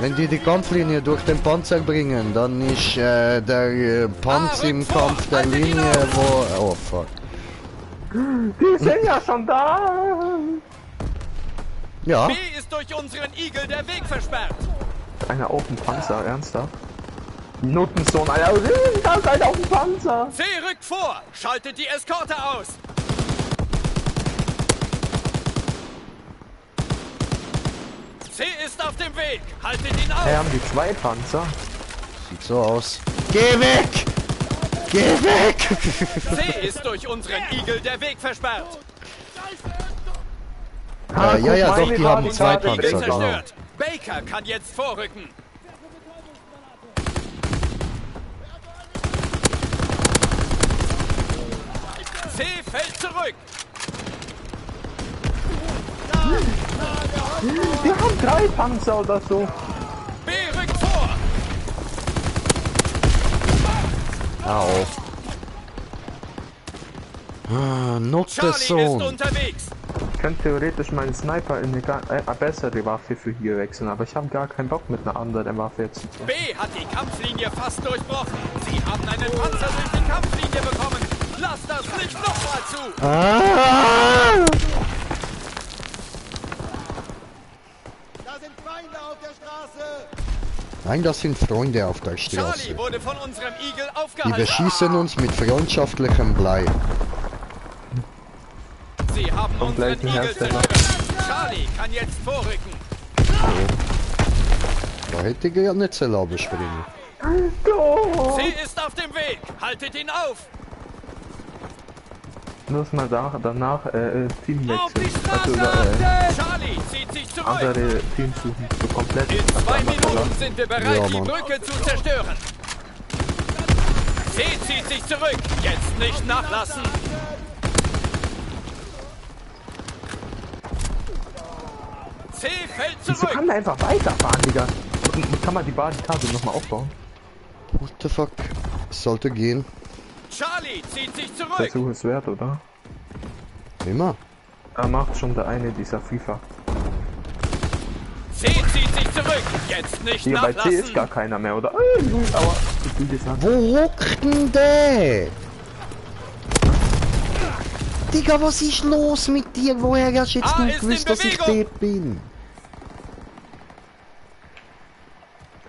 Wenn die Kampflinie durch den Panzer bringen, dann ist der Panzer im Kampf der Linie, wo... Oh, fuck. Die sind ja schon da! Ja, B ist durch unseren Igel der Weg versperrt. Einer auf dem Panzer, ernsthaft? Notensohn, Alter, da ist einer auf dem Panzer! C rückt vor. Schaltet die Eskorte aus. C ist auf dem Weg. Haltet ihn auf. Haben die zwei Panzer? sieht so aus. Geh weg! Geh weg! C ist durch unseren Igel der Weg versperrt. Ja, ja, doch, die haben zwei Igel Panzer, genau. zerstört. Baker kann jetzt vorrücken. C fällt zurück. Wir haben drei Panzer oder so. B rückt vor. Au. Ah, nutzt Charlie es ist so. unterwegs. Ich könnte theoretisch meinen Sniper in eine bessere Waffe für hier wechseln, aber ich habe gar keinen Bock mit einer anderen Waffe jetzt zu tun. B hat die Kampflinie fast durchbrochen. Sie haben einen Panzer durch die Kampflinie bekommen. Lasst das nicht nochmal zu. Ah! Da sind Feinde auf der Straße! Nein, das sind Freunde auf der Charlie Straße. wurde von unserem Igel Die aufgehalten. beschießen uns mit freundschaftlichem Blei. Sie haben Vom unseren gleichen Igel Hersteller. zerstört. Charlie kann jetzt vorrücken. Da hätte ich gerne Zellerbe springen. Oh. C ist auf dem Weg. Haltet ihn auf. Muss mal danach Team Auf die wechseln. Straße. Charlie zieht sich zurück. Andere Teams suchen. So komplett. In 2 Minuten sind wir bereit, Ja, die Mann. Brücke zu zerstören. C zieht sich zurück. Jetzt nicht nachlassen. C fällt Wieso zurück. kann man einfach weiterfahren, Digga? Kann man die Barrikade nochmal aufbauen? What the fuck? Sollte gehen. Charlie zieht sich zurück. Versuch es wert, oder? Immer. Da macht schon der eine dieser FIFA. C zieht sich zurück. Jetzt nicht Hier bei C ist nachlassen. gar keiner mehr, oder? Aber ich will das sagen. Wo hockt denn der? Digga, was ist los mit dir? Woher hast du jetzt Ah, du ist gewusst, in dass ich Bewegung. dort bin?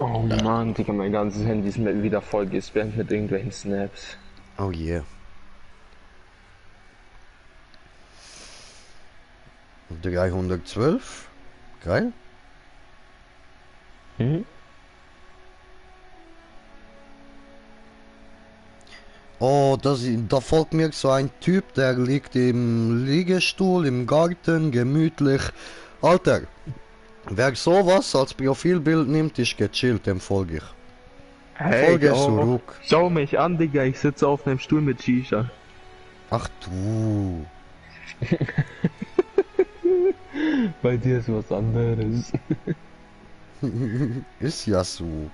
Oh Mann, Digga, mein ganzes Handy ist wieder voll gespammt mit irgendwelchen Snaps. Oh yeah. 312. Geil. Hm? Oh, da folgt mir so ein Typ, der liegt im Liegestuhl im Garten, gemütlich. Alter, wer sowas als Profilbild nimmt, ist gechillt, dem folge ich. Hey, Folge oh, zurück. schau mich an, Digga, ich sitze auf einem Stuhl mit Shisha. Ach du. Bei dir ist was anderes. Ist ja so.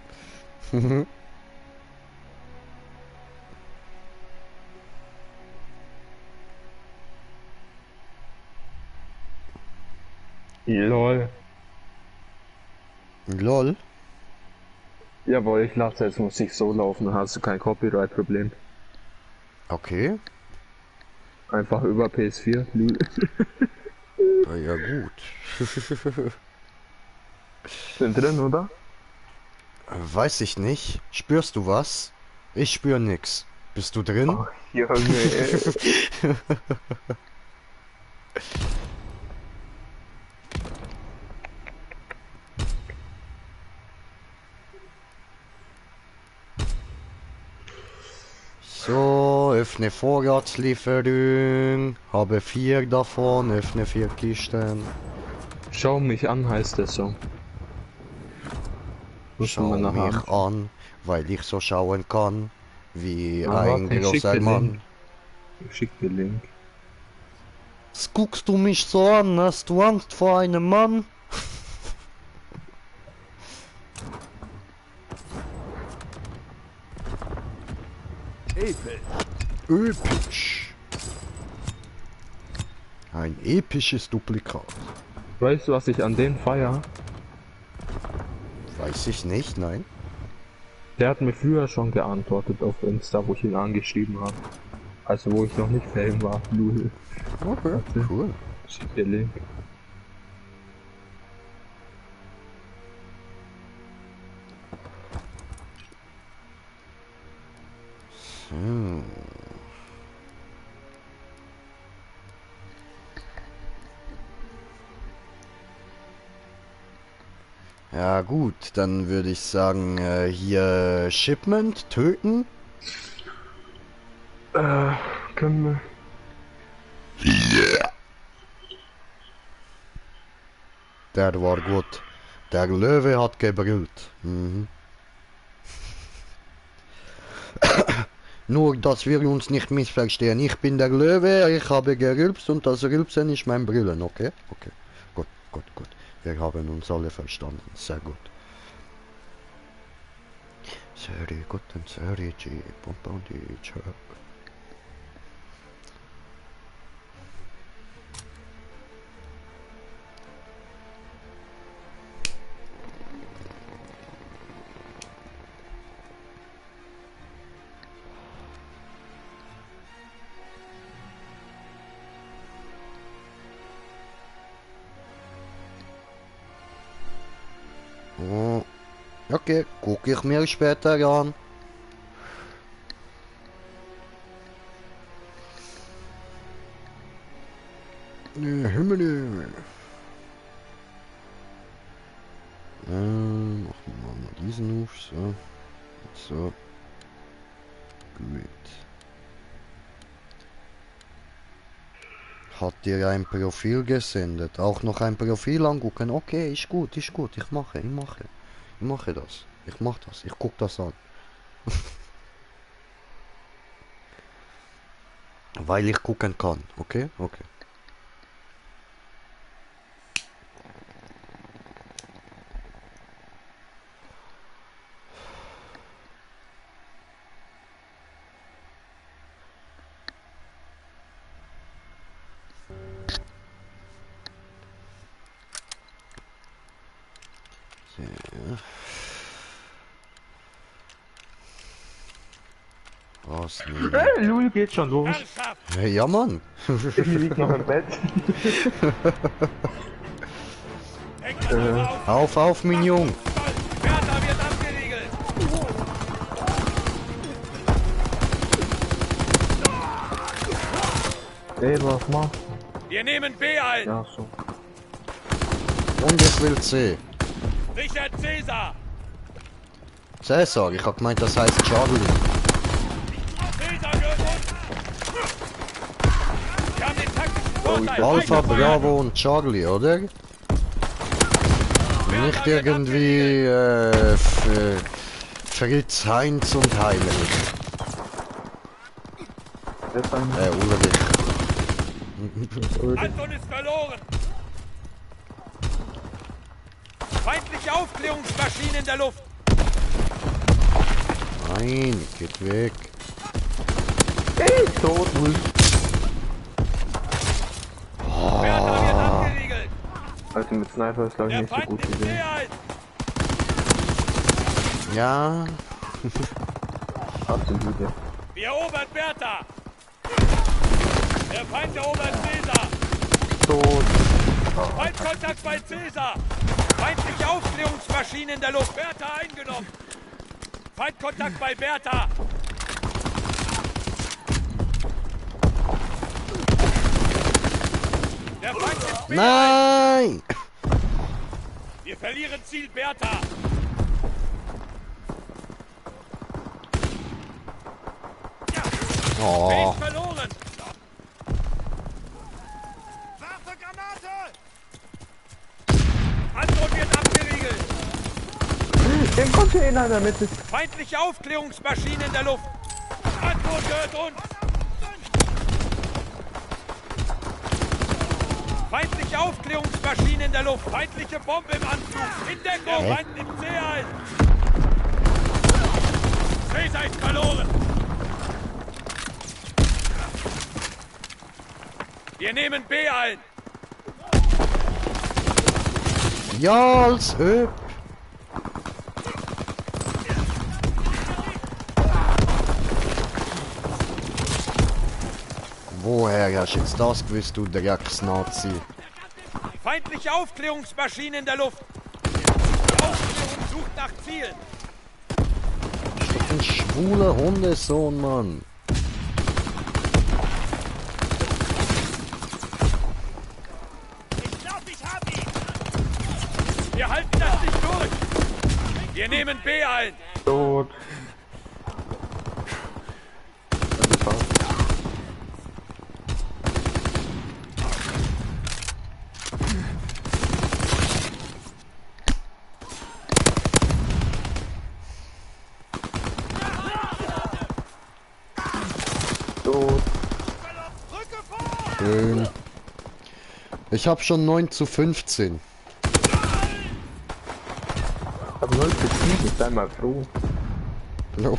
Lol. Lol. Jawohl, ich lasse jetzt muss ich so laufen, dann hast du kein Copyright-Problem. Okay. Einfach über PS4. Ja gut. Sind drin, oder? Weiß ich nicht. Spürst du was? Ich spür nix. Bist du drin? Ach, Junge, ey. So, öffne Vorratslieferung. Habe 4 davon, öffne 4 Kisten. Schau mich an, heißt der Song. Schau wir nachher mich an, weil ich so schauen kann, wie Ah, ein warte, ich schick großer dir Mann. Link. Ich schick dir Link. Was guckst du mich so an? Hast du Angst vor einem Mann? Episch. Ein episches Duplikat. Weißt du, was ich an den feier? Weiß ich nicht, nein. Der hat mir früher schon geantwortet auf Insta, wo ich ihn angeschrieben habe. Also wo ich noch nicht Fan war. Lul. Okay, cool. Schick dir Link. So. Ja gut, dann würde ich sagen, hier Shipment töten. Können wir... Der war gut. Der Löwe hat gebrüllt. Mhm. Nur, dass wir uns nicht missverstehen. Ich bin der Löwe, ich habe gerülpst und das Rülpsen ist mein Brüllen, okay? Okay. Gut, gut, gut. Wir haben uns alle verstanden. Sehr gut. Sorry, guten sorry, G. Bombondi, Chuck. Oh. Okay, guck ich mir später an. Himmel. Machen wir mal diesen auf, so. So. Gut. Hat dir ein Profil gesendet? Auch noch ein Profil angucken? Okay, ist gut, ich mache das. Ich guck das an. Weil ich gucken kann, okay? Okay. Was? Lul geht schon los. Ernsthaft! Ja, Mann. Ich lieg noch im Bett. Hängt an eure Auf, mein Jung. Wärter wird Ey, was machst Wir nehmen B ein. du? Ja, so. Und ich will C. Richard Cäsar. Cäsar, ich hab gemeint, das heißt Charlie. Cäsar gehört uns. Wir haben den taktischen Vorteil. Alpha, Weiterfeuern. Bravo und Charlie, oder? Nicht irgendwie Fritz, Heinz und Heinrich. Jetzt ein Ulrich. Anton ist verloren. Feindliche Aufklärungsmaschine in der Luft. Nein, geht weg. tot. Bertha wird abgeriegelt. Also mit Sniper ist glaube ich Der nicht so Feind gut nimmt C gesehen. ein. Ja, Absolut, ja. Wir erobern Bertha. Der Feind erobert Cäsar. Tot. Feindkontakt bei Cäsar. Feindliche Aufklärungsmaschine in der Luft. Bertha eingenommen. Feindkontakt bei Bertha. Der Feind nimmt B ein. nein! Wir verlieren Ziel Bertha. B Oh, ist verloren. Werfe Granate! Anton wird abgeriegelt. Im Container in der Mitte. Feindliche Aufklärungsmaschine in der Luft. Anton gehört uns. Feindliche Aufklärungsmaschine in der Luft. Feindliche Bombe im Anflug. In Deckung. Hä? Feind nimmt C ein. Cäsar ist verloren. Wir nehmen B ein. ja, als Öp. Woher hast du jetzt das gewusst, du Drecksnazi? Feindliche Aufklärungsmaschine in der Luft. Die Aufklärung sucht nach Zielen. Ein schwuler Hundesohn, Mann. Ich glaub, ich hab ihn! Wir halten das nicht durch. Wir nehmen B ein. Tot. Tot. Rücke vor! Schön. Ich hab schon 9:15. Aber 0 zu 7 ist einmal froh. No.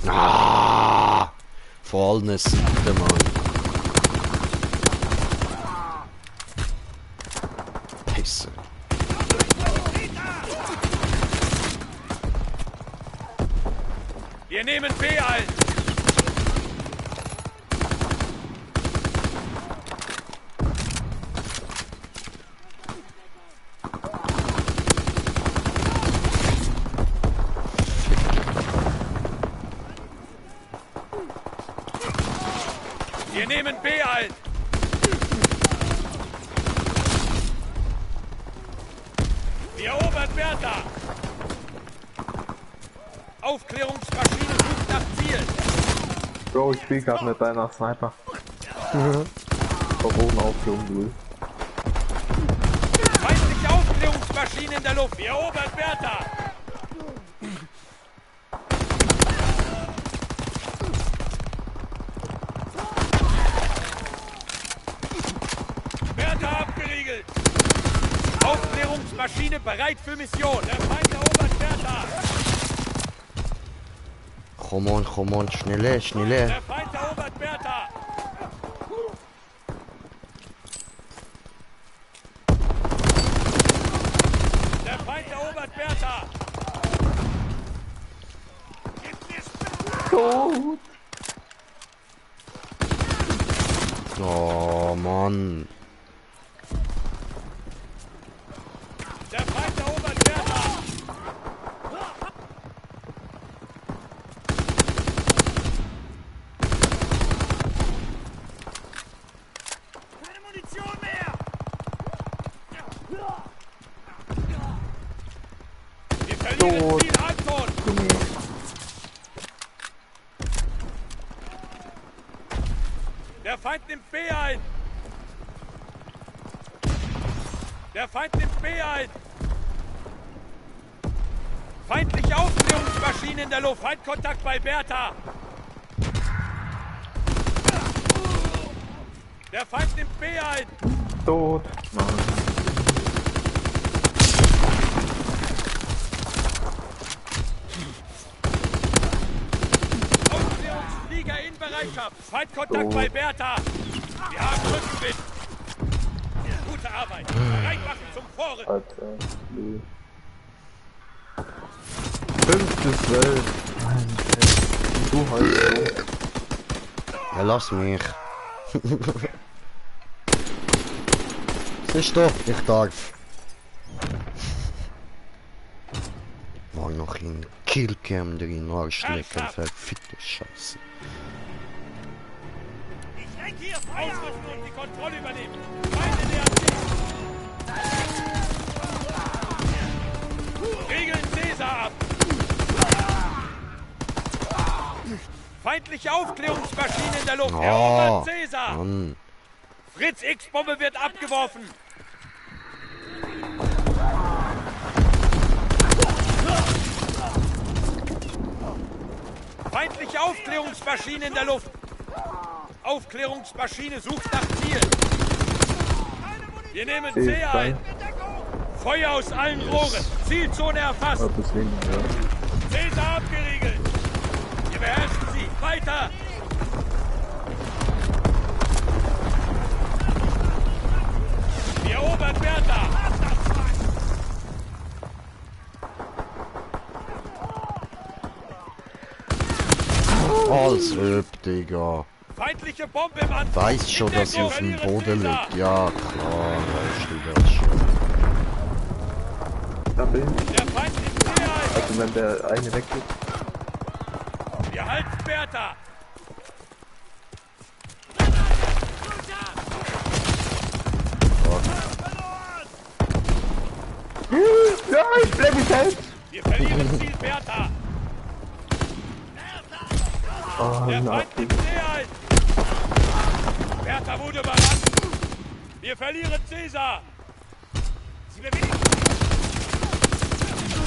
Ah, vor allem eine Siebte, Mann. Pisse. Wir nehmen B ein. Wir nehmen B ein. Wir erobern Bertha. Aufklärungsmaschine sucht nach Zielen. Bro, ich spiel grad mit deiner Sniper. Von oben aufgehoben, du. Feindliche Aufklärungsmaschine in der Luft. Wir erobern Bertha. Bertha abgeriegelt. Aufklärungsmaschine bereit für Mission. Der Feind erobert Bertha. Komm on, schnelle, schnelle. Der Feind erobert Bertha. Der Feind erobert Bertha. Tot. Mann. Der Feind erobert Bertha. Keine Munition mehr! Wir verlieren Ziel Anton! Der Feind nimmt B ein! Der Feind nimmt B ein! Feindliche Aufklärungsmaschine in der Luft! Feindkontakt bei Bertha! Der Feind nimmt B ein! Tot. Mann. Aufklärungsflieger in Bereitschaft! Feindkontakt bei Bertha! Wir haben Rückenwind! Gute Arbeit! Bereit machen zum Vorrücken! Alter. 5. Welt. Mann, ey. Du halt. Ja, lass mich. Siehst du, ich darf. Mag noch in Killcam drin Arschlecken, verfickte Scheiße. Ich lenke hier ausrüsten und die Kontrolle übernehmen! Feinde der Regeln Cäsar ab! Feindliche Aufklärungsmaschine in der Luft! Erobert Cäsar! Mann. Fritz X-Bombe wird abgeworfen! Feindliche Aufklärungsmaschine in der Luft! Aufklärungsmaschine sucht nach Ziel! Wir nehmen C ein! Feuer aus allen Rohren! Zielzone erfasst! Cäsar abgeriegelt! Wir beherrschen sie! Weiter! Wir erobern Bertha! Als ob, Digga. Feindliche Bombe im Anflug! Weiß schon, dass sie auf dem Boden liegt. Ja, klar, weißt du das schon. Da bin ich. Der Feind nimmt C ein! Also wenn der eine weggeht. Wir halten Bertha! Ja, ich bleib mich selbst. Wir verlieren Ziel Bertha! Oh, Der na. Feind nimmt C ein! Bertha wurde überrannt! Wir verlieren Cäsar! Sie bewegen!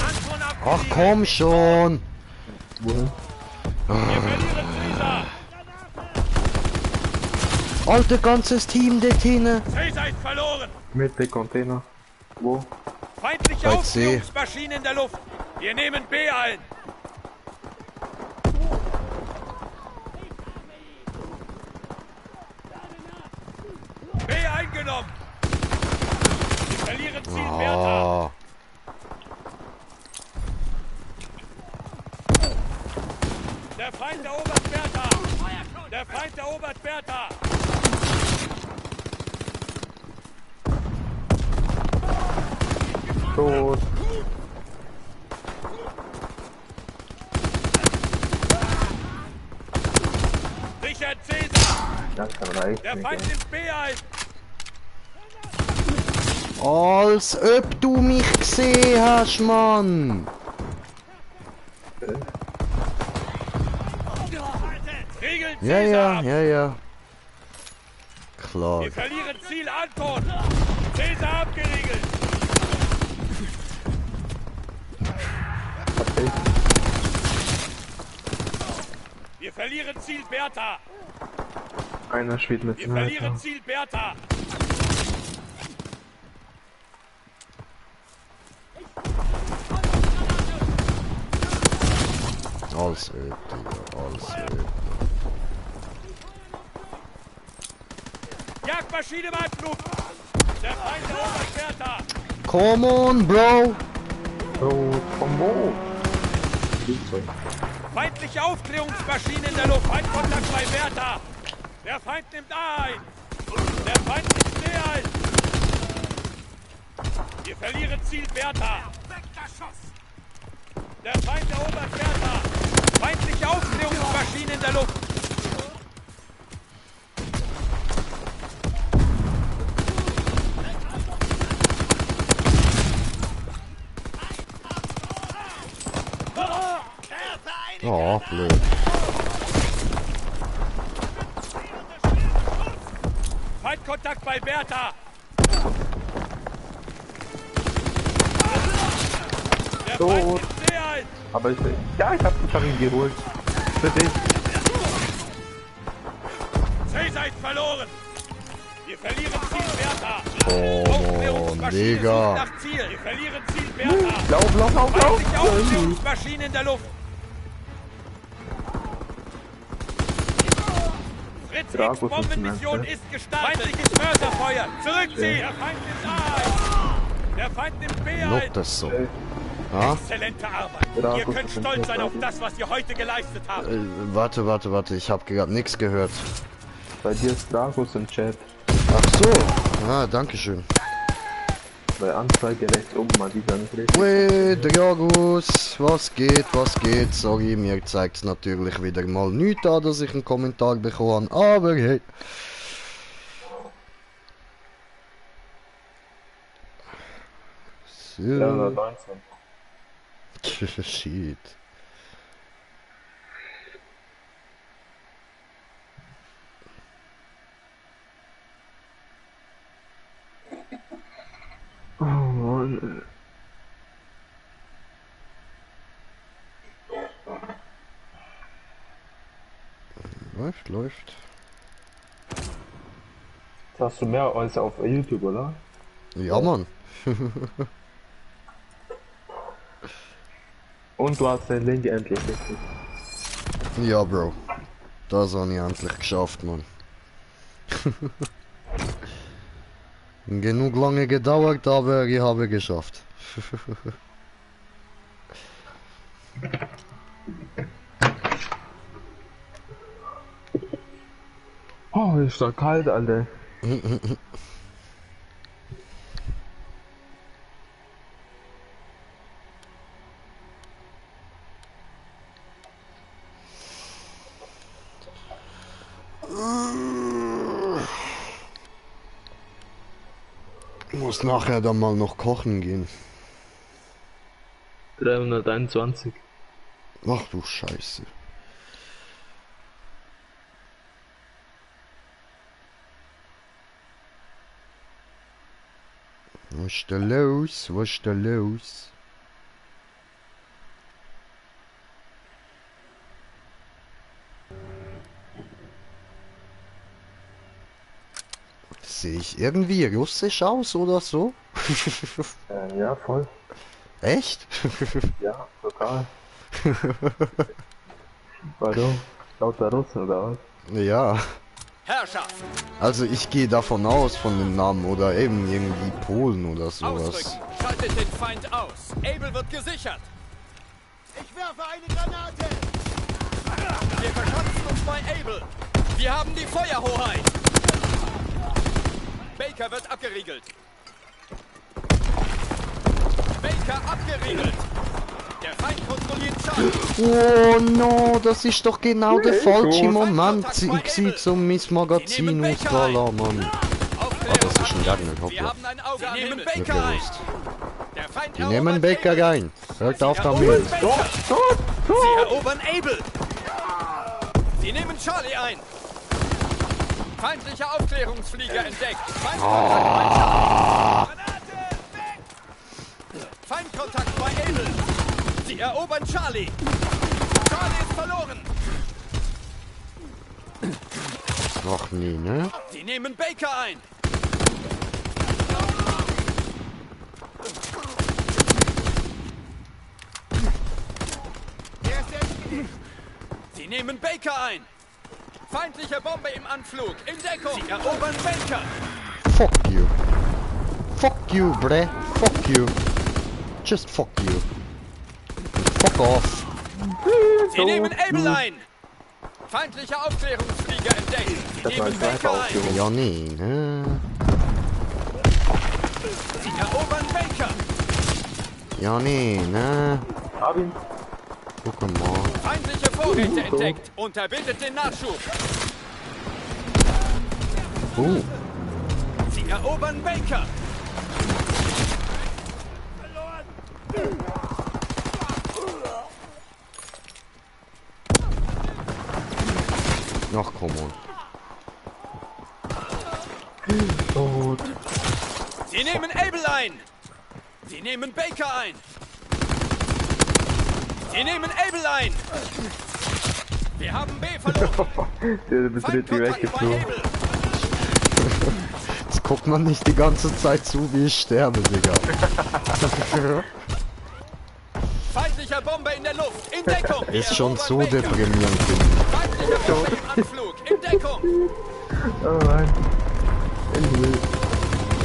Anton Ach abgeriegelt! komm schon. Wohin? Wir verlieren Cäsar! Alter, ganzes Team dort hinten. Cäsar ist verloren! Mitte Container. Wo? Feindliche Bei C. Aufklärungsmaschine in der Luft! Wir nehmen B ein! B eingenommen! Wir verlieren Ziel Bertha! Ah, Der Feind erobert Bertha! Der Feind erobert Bertha! Tot. Richard Cäsar! Das reicht Der nicht. Feind Ey. nimmt B ein! als ob du mich gesehen hast, Mann. Regeln Ja, Cäsar ja, ab! ja, ja. Klar. Wir verlieren Ziel Anton! Cäsar abgeriegelt! Wir verlieren Ziel Bertha! Einer spielt mit Wir verlieren Sniper. Ziel Bertha! Als ob, Digga, als ob. Jagdmaschine im Anflug! Der Feind erobert Bertha! Come on, Bro. Tot. Von wo? Flugzeug. Feindliche Aufklärungsmaschine in der Luft! Feindkontakt bei Bertha! Der Feind nimmt A ein! Der Feind nimmt verlieren Ziel Bertha. Der Feind erobert Bertha. Feindliche Aufklärungsmaschine in der Luft. Oh, blöd. Feindkontakt bei Bertha. Der Feind Tot. ist sehr alt. Aber ich hab ihn geholt. Für dich. C seid verloren. Wir verlieren Ziel Bertha. Oh, Aufklärungsmaschine Digga. sucht nach Ziel. Wir verlieren Ziel Bertha. Lauf. Feindliche Aufklärungsmaschine in der Luft. Fritz Drago X Bombenmission ist ist gestartet. Feindliches Mörserfeuer. Zurückziehen. Der Feind ist A ein. Der Feind nimmt B ein. Lobt das so. Ja? Exzellente Arbeit. Drago Ihr könnt ist stolz sein auf gestartet. das, was ihr heute geleistet habt. Warte, ich hab gerade nichts gehört. Bei dir ist Dragos im Chat. Ach so. Ah, danke schön. Bei Anzeige rechts oben mal dieser nicht richtig. Hey, Dragus, was geht? Sorry, mir zeigt's natürlich wieder mal nicht an, dass ich einen Kommentar bekommen habe, aber hey. So. 319. Shit. Oh Mann. Läuft. Jetzt hast du mehr als auf YouTube, oder? Ja, Mann. Und du hast den Link endlich richtig. Ja, Bro. Das habe ich endlich geschafft, Mann. Genug lange gedauert, aber ich habe geschafft. Oh, ist doch kalt, Alter. Muss nachher dann mal noch kochen gehen. 321. Ach du Scheiße. Was ist da los? Sehe ich irgendwie russisch aus oder so? Ja, voll. Echt? Ja, total. Warum? Lauter Russen oder was? Ja. Herrschaft. Also ich gehe davon aus von dem Namen oder eben irgendwie Polen oder sowas. Ausrücken. Schaltet den Feind aus. Able wird gesichert. Ich werfe eine Granate! Wir verschanzen uns bei Able. Wir haben die Feuerhoheit. Baker wird abgeriegelt. Baker abgeriegelt. Der Feind kontrolliert Charlie. Oh no, das ist doch genau der falsche Moment zum mein Magazin auszuholen, Mann. Ah, das ist ein Gegner, Wir hoppla. haben ein Auge. Sie nehmen Nicht Baker ein. gewusst. Der Feind Die nehmen erobert Baker Able. rein. Hört auf Sie damit. erobern Baker. Sie erobern Able. Sie nehmen Charlie ein. Feindlicher Aufklärungsflieger entdeckt. Feindkontakt bei Charlie. Feindkontakt bei Able. Sie erobern Charlie. Charlie ist verloren. Ach nee, ne? Sie nehmen Baker ein. Sie nehmen Baker ein. Feindliche Bombe im Anflug. In Deckung. Sie erobern Baker. Fuck you. Fuck you, bre. Fuck you. Just fuck you. Fuck off. Sie nehmen Able ein. Feindlicher Aufklärungsflieger entdeckt. Sie Das war nehmen ein zweiter Baker ein. Aufführung. Ja, nee, ne? Sie erobern Baker. Ja, nee, ne? Hab ihn. Guck mal. Feindliche Vorräte entdeckt. Unterbindet den Nachschub. Sie erobern Baker. Ach, komm on. Tot. Sie nehmen Able ein. Sie nehmen Baker ein. Sie nehmen Able ein. Wir haben B verloren. Der bist richtig Feindkontakt bei weggeflogen. Able. Jetzt guckt man nicht die ganze Zeit zu, wie ich sterbe, Digga. Feindlicher Bomber in der Luft. In Deckung. Wir Ist schon erobern so Baker. deprimierend, finde ich. Feindlicher Bomber im Anflug. In Deckung. Oh nein. Endlich.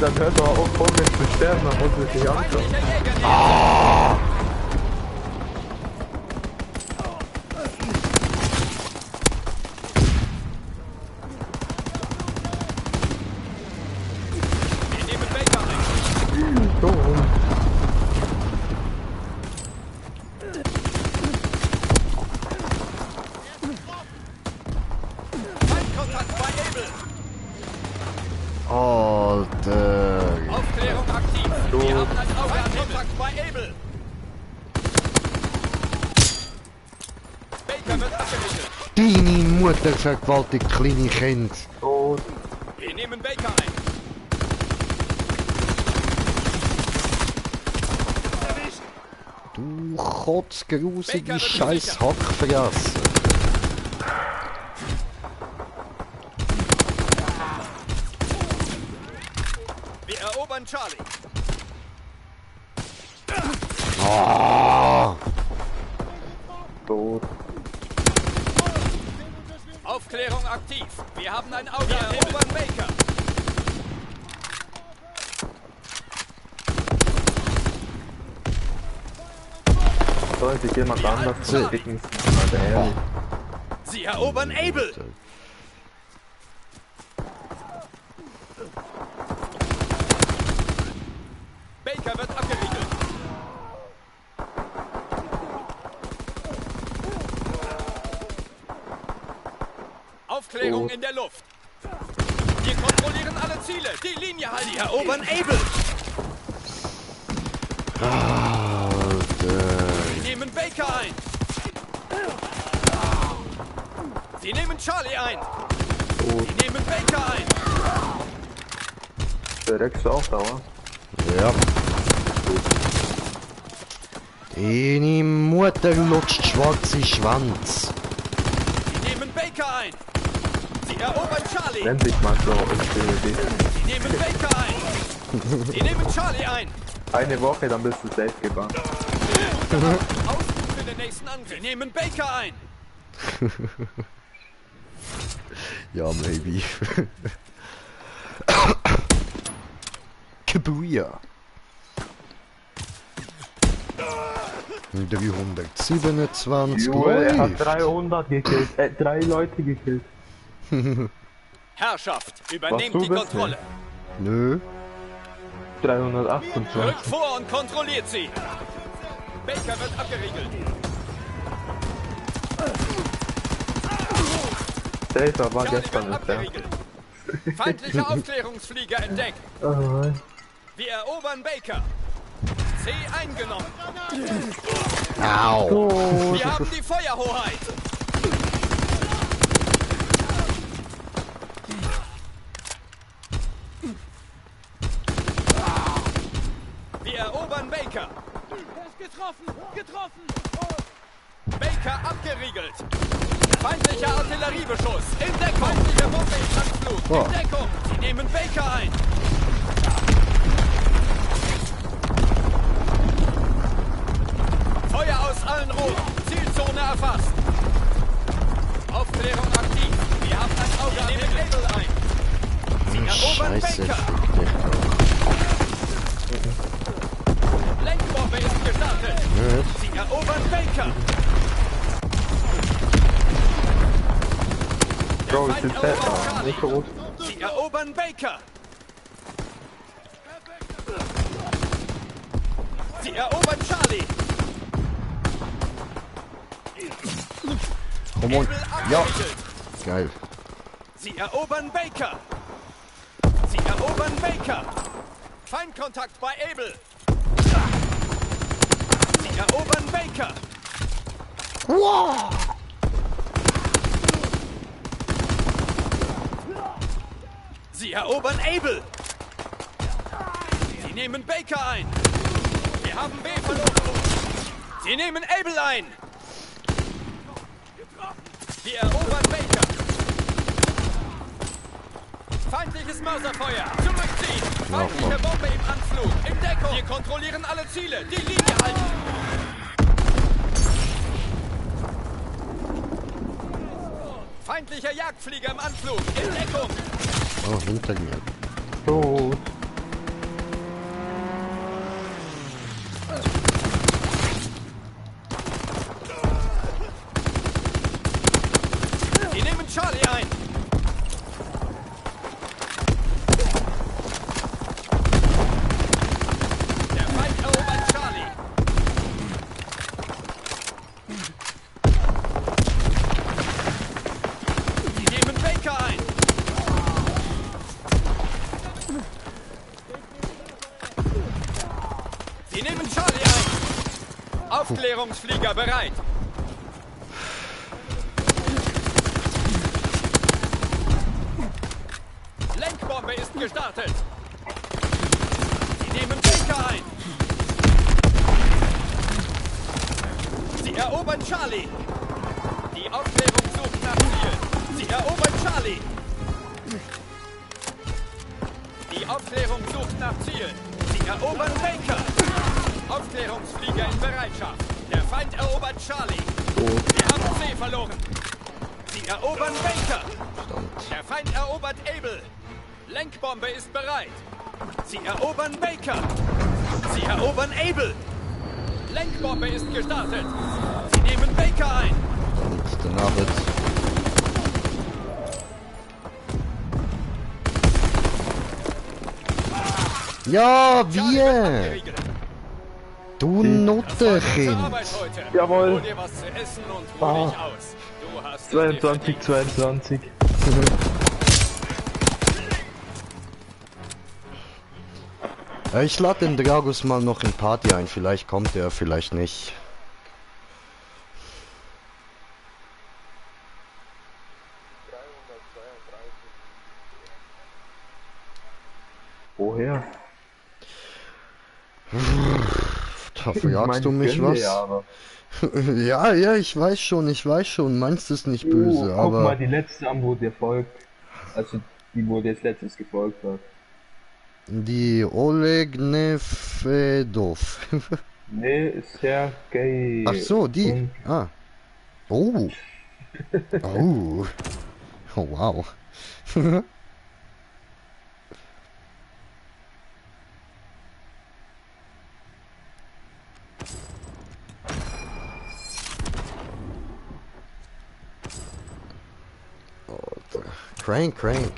Dann hört doch auf, vor mir zu sterben, dann muss ich nicht anschauen. Feindlicher Jäger nähert sich. Wir nehmen Baker ein. So. Feindkontakt bei Able. Alter. Aufklärung aktiv. Wir haben ein Auge an Kontakt bei Able. Baker wird abgewickelt. Deine Mutter vergewaltigt kleine Kind. Tot. Wir nehmen Baker ein. Du kotzgrusige Baker wird scheiß gesichert. Hackfresse. Wir erobern Charlie. Ah. Tot. Aufklärung aktiv. Wir haben ein Auge an erobern Baker. Sollte ich jemand anders verdicken? Alter, ehrlich. Sie erobern Able. Baker wird abgeriegelt. Aufklärung in der Luft. Wir kontrollieren alle Ziele. Die Linie halten. Sie erobern Able. Alter. Sie nehmen Baker ein. Sie nehmen Charlie ein. Sie nehmen Baker ein. Der Rex ist auch da, wa? Ja. Deine Mutter lutscht schwarze Schwanz. Sie nehmen Baker ein. Sie erobern Charlie. Nennt sich mal so im CWD. Sie nehmen Baker ein. Sie nehmen Charlie ein. Eine Woche, dann bist du safe gebannt. Ausruf für den nächsten Angriff. Sie nehmen Baker ein. Ja, maybe. Kabuya. 327. Jo, er hat läuft. 300 gekillt. 3 Leute gekillt. Herrschaft, Was übernehmt du die bist, Kontrolle. Nö. 328. Rückt vor und kontrolliert sie. Baker wird abgeriegelt. Safer war Charlie gestern wird nicht der. abgeriegelt. Feindliche Aufklärungsflieger entdeckt. Oh nein. Wir erobern Baker. C eingenommen. Au. Wir haben die Feuerhoheit. Wir erobern Baker. Getroffen! Baker abgeriegelt. Feindlicher Artilleriebeschuss. In Deckung. Feindlicher Bombe im Anflug. Oh. In Deckung. Sie nehmen Baker ein. Feuer aus allen Rohren. Zielzone erfasst. Aufklärung aktiv. Wir haben ein Auge an dem Label ein. Sie erobern Scheiße, Baker. fick dich. Lenkbombe ist gestartet. Nö. Sie erobern Baker. Bro, ich Feind bin erobert Safer. Charlie. Nicht tot. Sie erobern Baker. Sie erobern Charlie. Komm on. Able Ja. abgeriegelt. Geil. Sie erobern Baker. Sie erobern Baker. Feindkontakt bei Able. Sie erobern Baker. Wow. Sie erobern Able. Sie nehmen Baker ein. Wir haben B verloren. Sie nehmen Able ein. Wir erobern Baker. Feindliches Mörserfeuer. Zurückziehen. Feindliche Bombe im Anflug. In Deckung. Wir kontrollieren alle Ziele. Die Linie halten. Feindlicher Jagdflieger im Anflug. In Deckung. Oh, hinter mir. Tot. Sie nehmen Charlie ein. Der Feind erobert Charlie. Sie nehmen Baker ein. Sie nehmen Charlie ein. Aufklärungsflieger bereit. Lenkbombe ist gestartet. Sie nehmen Baker ein. Sie erobern Charlie. Die Aufklärung sucht nach Ziel. Sie erobern Charlie. Die Aufklärung sucht nach Ziel. Sie erobern Baker. Aufklärungsflieger in Bereitschaft. Der Feind erobert Charlie. Wir haben C verloren. Sie erobern Baker. Der Feind erobert Able. Lenkbombe ist bereit. Sie erobern Baker. Sie erobern Able. Lenkbombe ist gestartet. Sie nehmen Baker ein. Guten Abend. Ja, wir! Abgeriegelt. Du Das war unsere Nutterchen! Arbeit heute. Jawohl. Hol dir was zu essen und ruh dich aus. Du hast es dir 22, verdient. 22. Ich lade den Dragus mal noch in Party ein. Vielleicht kommt er, vielleicht nicht. Woher? Da fragst du mich was? Jahre. Ja, ja, ich weiß schon. Meinst es nicht böse, Guck aber... mal die letzte an, wo dir folgt. Also die, wo dir jetzt letztes gefolgt hat. Die Oleg Nefedov. Nee, Sergei. Ach so, die. Und Ah. Oh. Oh. Oh, wow. Crank.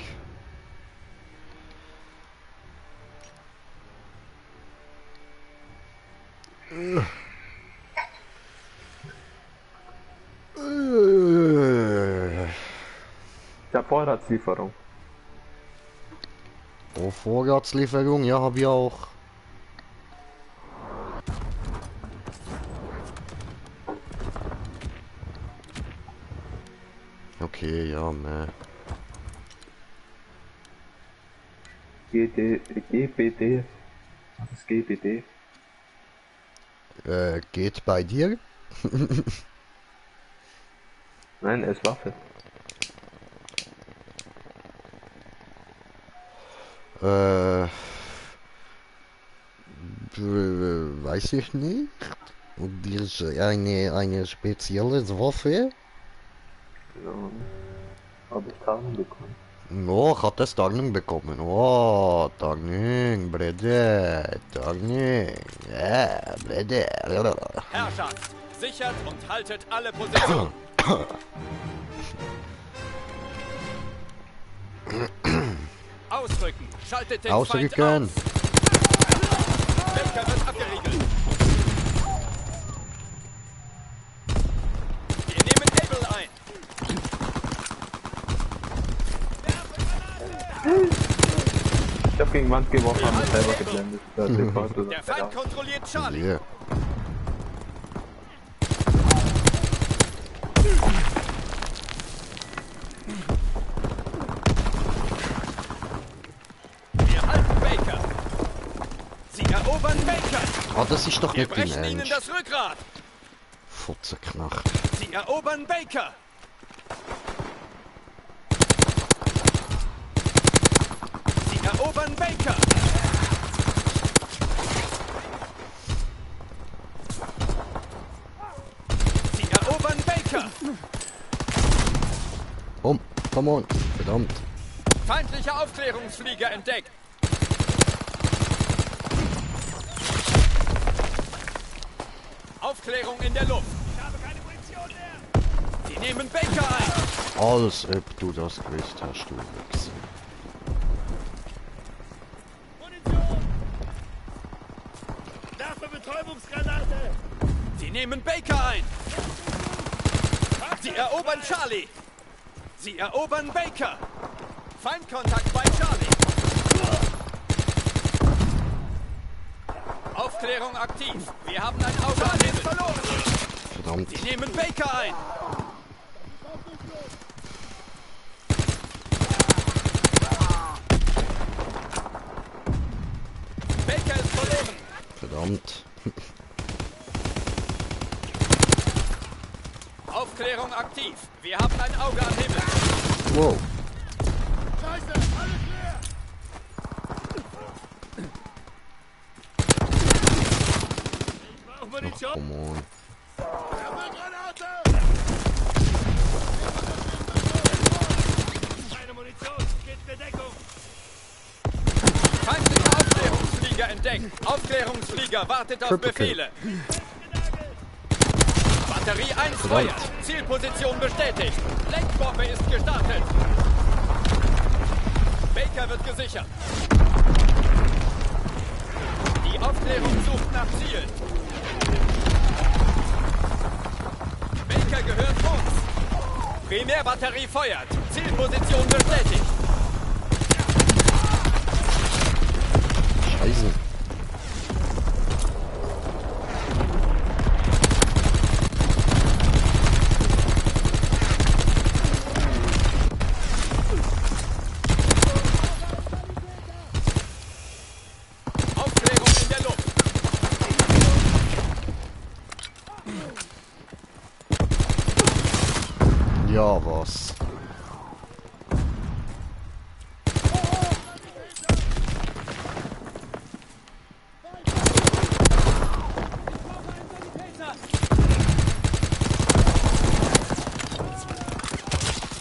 der Vorratslieferung. Oh, Vorratslieferung, ja, hab ich auch. Okay, ja, ne. GBD. Was ist GBD? Geht bei dir? Nein, es ist Waffe. Weiß ich nicht. Und die ist eine spezielle Waffe? Ja, habe ich Tarnung bekommen. Oh, hat das Tarnung bekommen. Oh, Tarnung, Brede, Tarnung. Ja, Brede. Herrschaft, sichert und haltet alle Positionen. Ausrücken, schaltet den Ausrücken. Feind aus. Baker wird abgeriegelt. Wand geworfen haben, selber geblendet. Der Feind kontrolliert Charlie. Yeah. Wir halten Baker. Sie erobern Baker. Ah, das ist doch Wir nicht dein brechen ihnen Ernst. das Rückgrat. Fotzenknacht. Sie erobern Baker. Sie erobern Baker. Sie erobern Baker. Come on. Verdammt. Feindlicher Aufklärungsflieger entdeckt. Aufklärung in der Luft. Ich habe keine Munition mehr. Sie nehmen Baker ein. Alles, ob du das gewusst hast, du Wichser. Munition. Werfe Betäubungsgranate. Sie nehmen Baker ein. Sie erobern Charlie. Sie erobern Baker. Feindkontakt bei Charlie. Aufklärung aktiv. Wir haben ein Auge an den verloren. Verdammt. Sie nehmen Baker ein. Baker ist verloren. Verdammt. Aufklärung aktiv. Wir haben ein Auge am Himmel. Wow. Scheiße, alles leer! Ach, come on. Werfe Keine Munition. Geht Bedeckung. Feindlicher Aufklärungsflieger entdeckt. Aufklärungsflieger wartet auf Triple kill. Befehle. Batterie 1 feuert. Zielposition bestätigt. Lenkbombe ist gestartet. Baker wird gesichert. Die Aufklärung sucht nach Ziel. Baker gehört uns. Primärbatterie feuert. Zielposition bestätigt. Scheiße. Aufklärung in der Luft. Ja, was?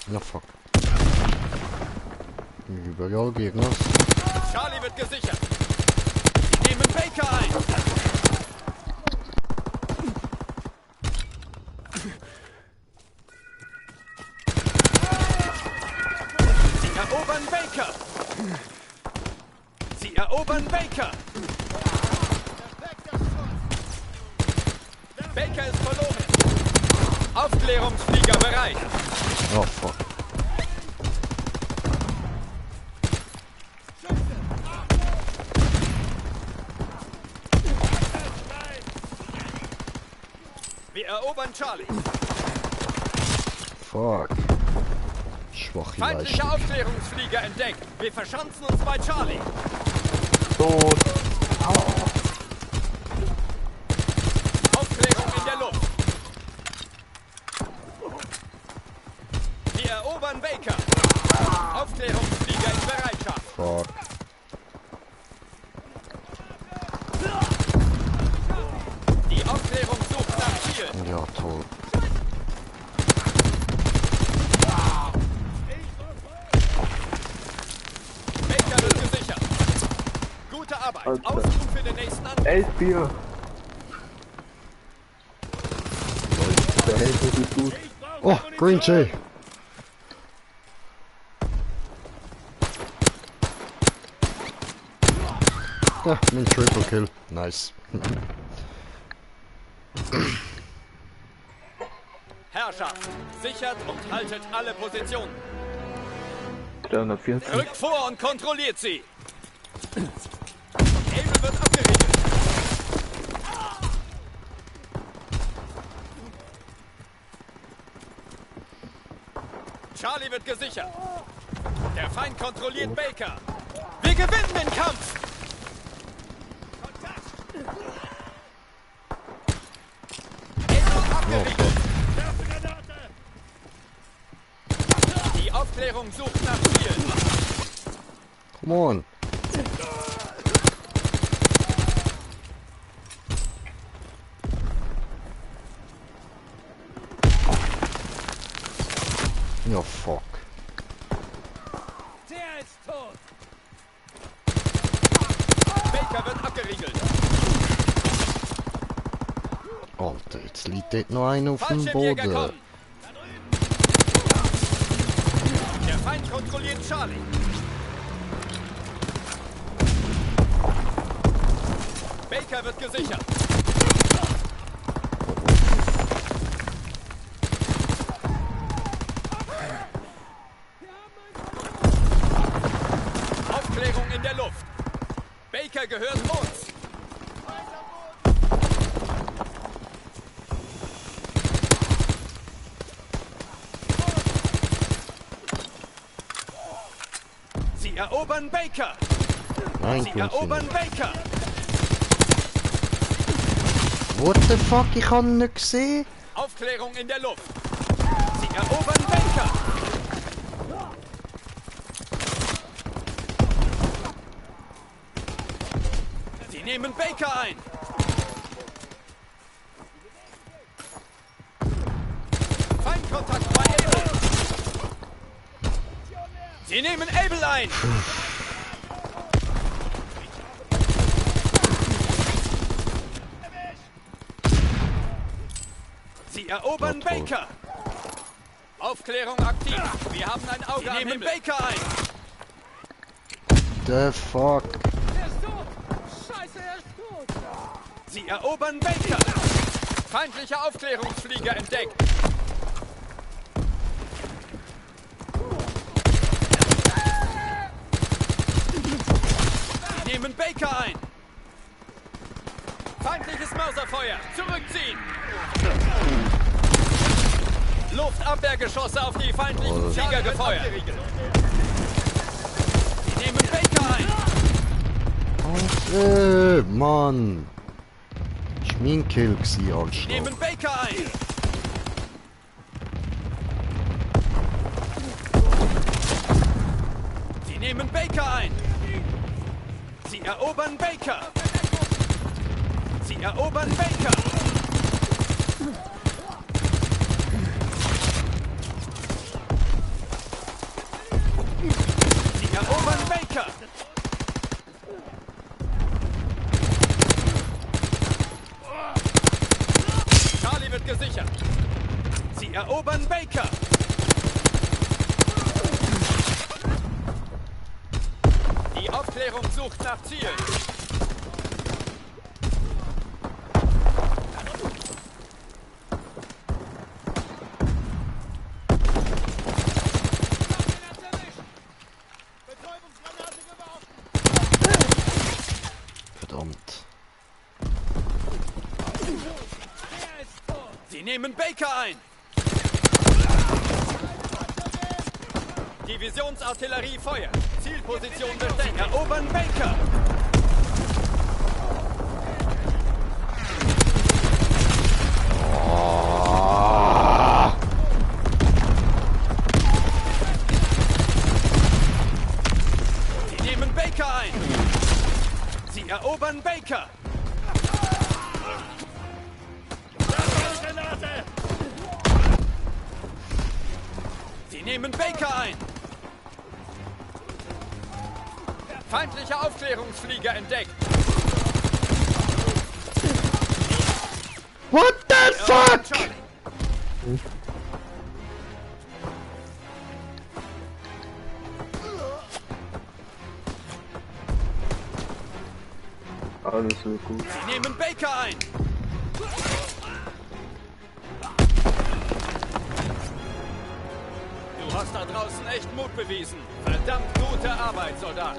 Na fuck. Überall Gegner. Charlie wird gesichert. Sie nehmen Baker ein. Sie erobern Baker. Sie erobern Baker. Baker ist verloren. Aufklärungsflieger bereit. Oh fuck. Wir erobern Charlie. Fuck. Schwache Feindlicher Leistung. Aufklärungsflieger entdeckt. Wir verschanzen uns bei Charlie. Tot. Aufklärung in der Luft. Wir erobern Baker. Aufklärungsflieger in Bereitschaft. Fuck. Die Aufklärung sucht nach Ziel. Ja, toll. Baker wird gesichert. Gute Arbeit. Alter. Ausruf für den nächsten Angriff. 11 Bier. Der Held ist gut. Oh, Green Jay. Ja, mein Triple Kill. Nice. Herrschaft, sichert und haltet alle Positionen. 340. Rückt vor und kontrolliert sie. Able wird abgeriegelt. Charlie wird gesichert. Der Feind kontrolliert Baker. Wir gewinnen den Kampf. Able abgeriegelt. Die Aufklärung sucht nach Zielen. Come on. Ja, fuck. Der ist tot. Baker wird abgeriegelt. Alter, jetzt liegt dort noch einer auf dem Fallschirmjäger Boden. kommen. Der Feind kontrolliert Charlie. Baker wird gesichert. Aufklärung in der Luft. Baker gehört uns. Sie erobern Baker. Nein, Sie tun sie erobern nicht. Baker. What the fuck, ich habe ihn nicht gesehen. Aufklärung in der Luft. Sie erobern Baker. Sie nehmen Baker ein. Feindkontakt bei Able. Sie nehmen Able ein. Sie erobern Na toll. Baker. Aufklärung aktiv. Wir haben ein Auge am Himmel. Baker ein. The fuck. Er ist tot. Scheiße, er ist tot. Sie erobern Baker. Feindlicher Aufklärungsflieger entdeckt. Sie nehmen Baker ein. Feindliches Mörserfeuer. Zurückziehen. Luftabwehrgeschosse auf die feindlichen Flieger gefeuert. Sie nehmen Baker ein. Mann. Das war mein Kill gewesen, als Sie nehmen Baker ein. Sie nehmen Baker ein. Sie erobern Baker. Sie erobern Baker. Sie erobern Baker. Charlie wird gesichert. Sie erobern Baker. Die Aufklärung sucht nach Zielen. Verdammt. Sie nehmen Baker ein. Divisionsartillerie feuert. Zielposition bestätigt. Erobern Baker. Sie nehmen Baker ein. Sie erobern Baker. Sie nehmen Baker ein. Feindlicher Aufklärungsflieger entdeckt. What the fuck? Charlie. Alles so gut. Sie nehmen Baker ein. Du hast da draußen echt Mut bewiesen. Verdammt gute Arbeit, Soldat.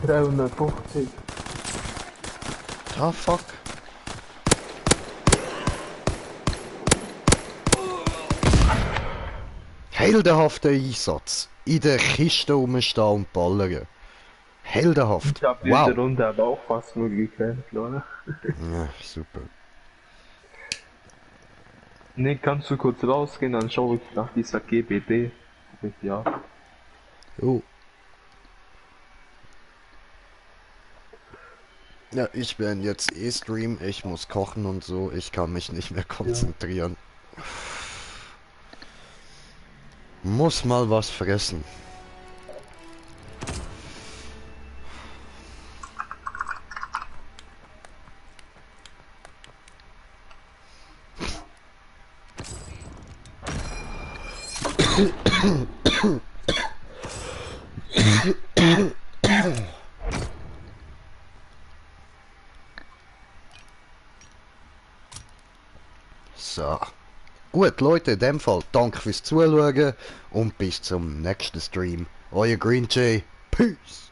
350. Ah, fuck. Heldenhafter Einsatz. In der Kiste rumstehen und ballern. Heldenhaft. Ich hab Wow. diese Runde aber auch fast nur gekämpft, oder? Ja, super. Ne, kannst du kurz rausgehen, dann schau ich nach dieser GBD. Ja. Oh. Ja, ich bin jetzt Stream, ich muss kochen und so, ich kann mich nicht mehr konzentrieren. Muss mal was fressen. So. Gut, Leute, in dem Fall danke fürs Zuschauen und bis zum nächsten Stream. Euer Green Jay. Peace.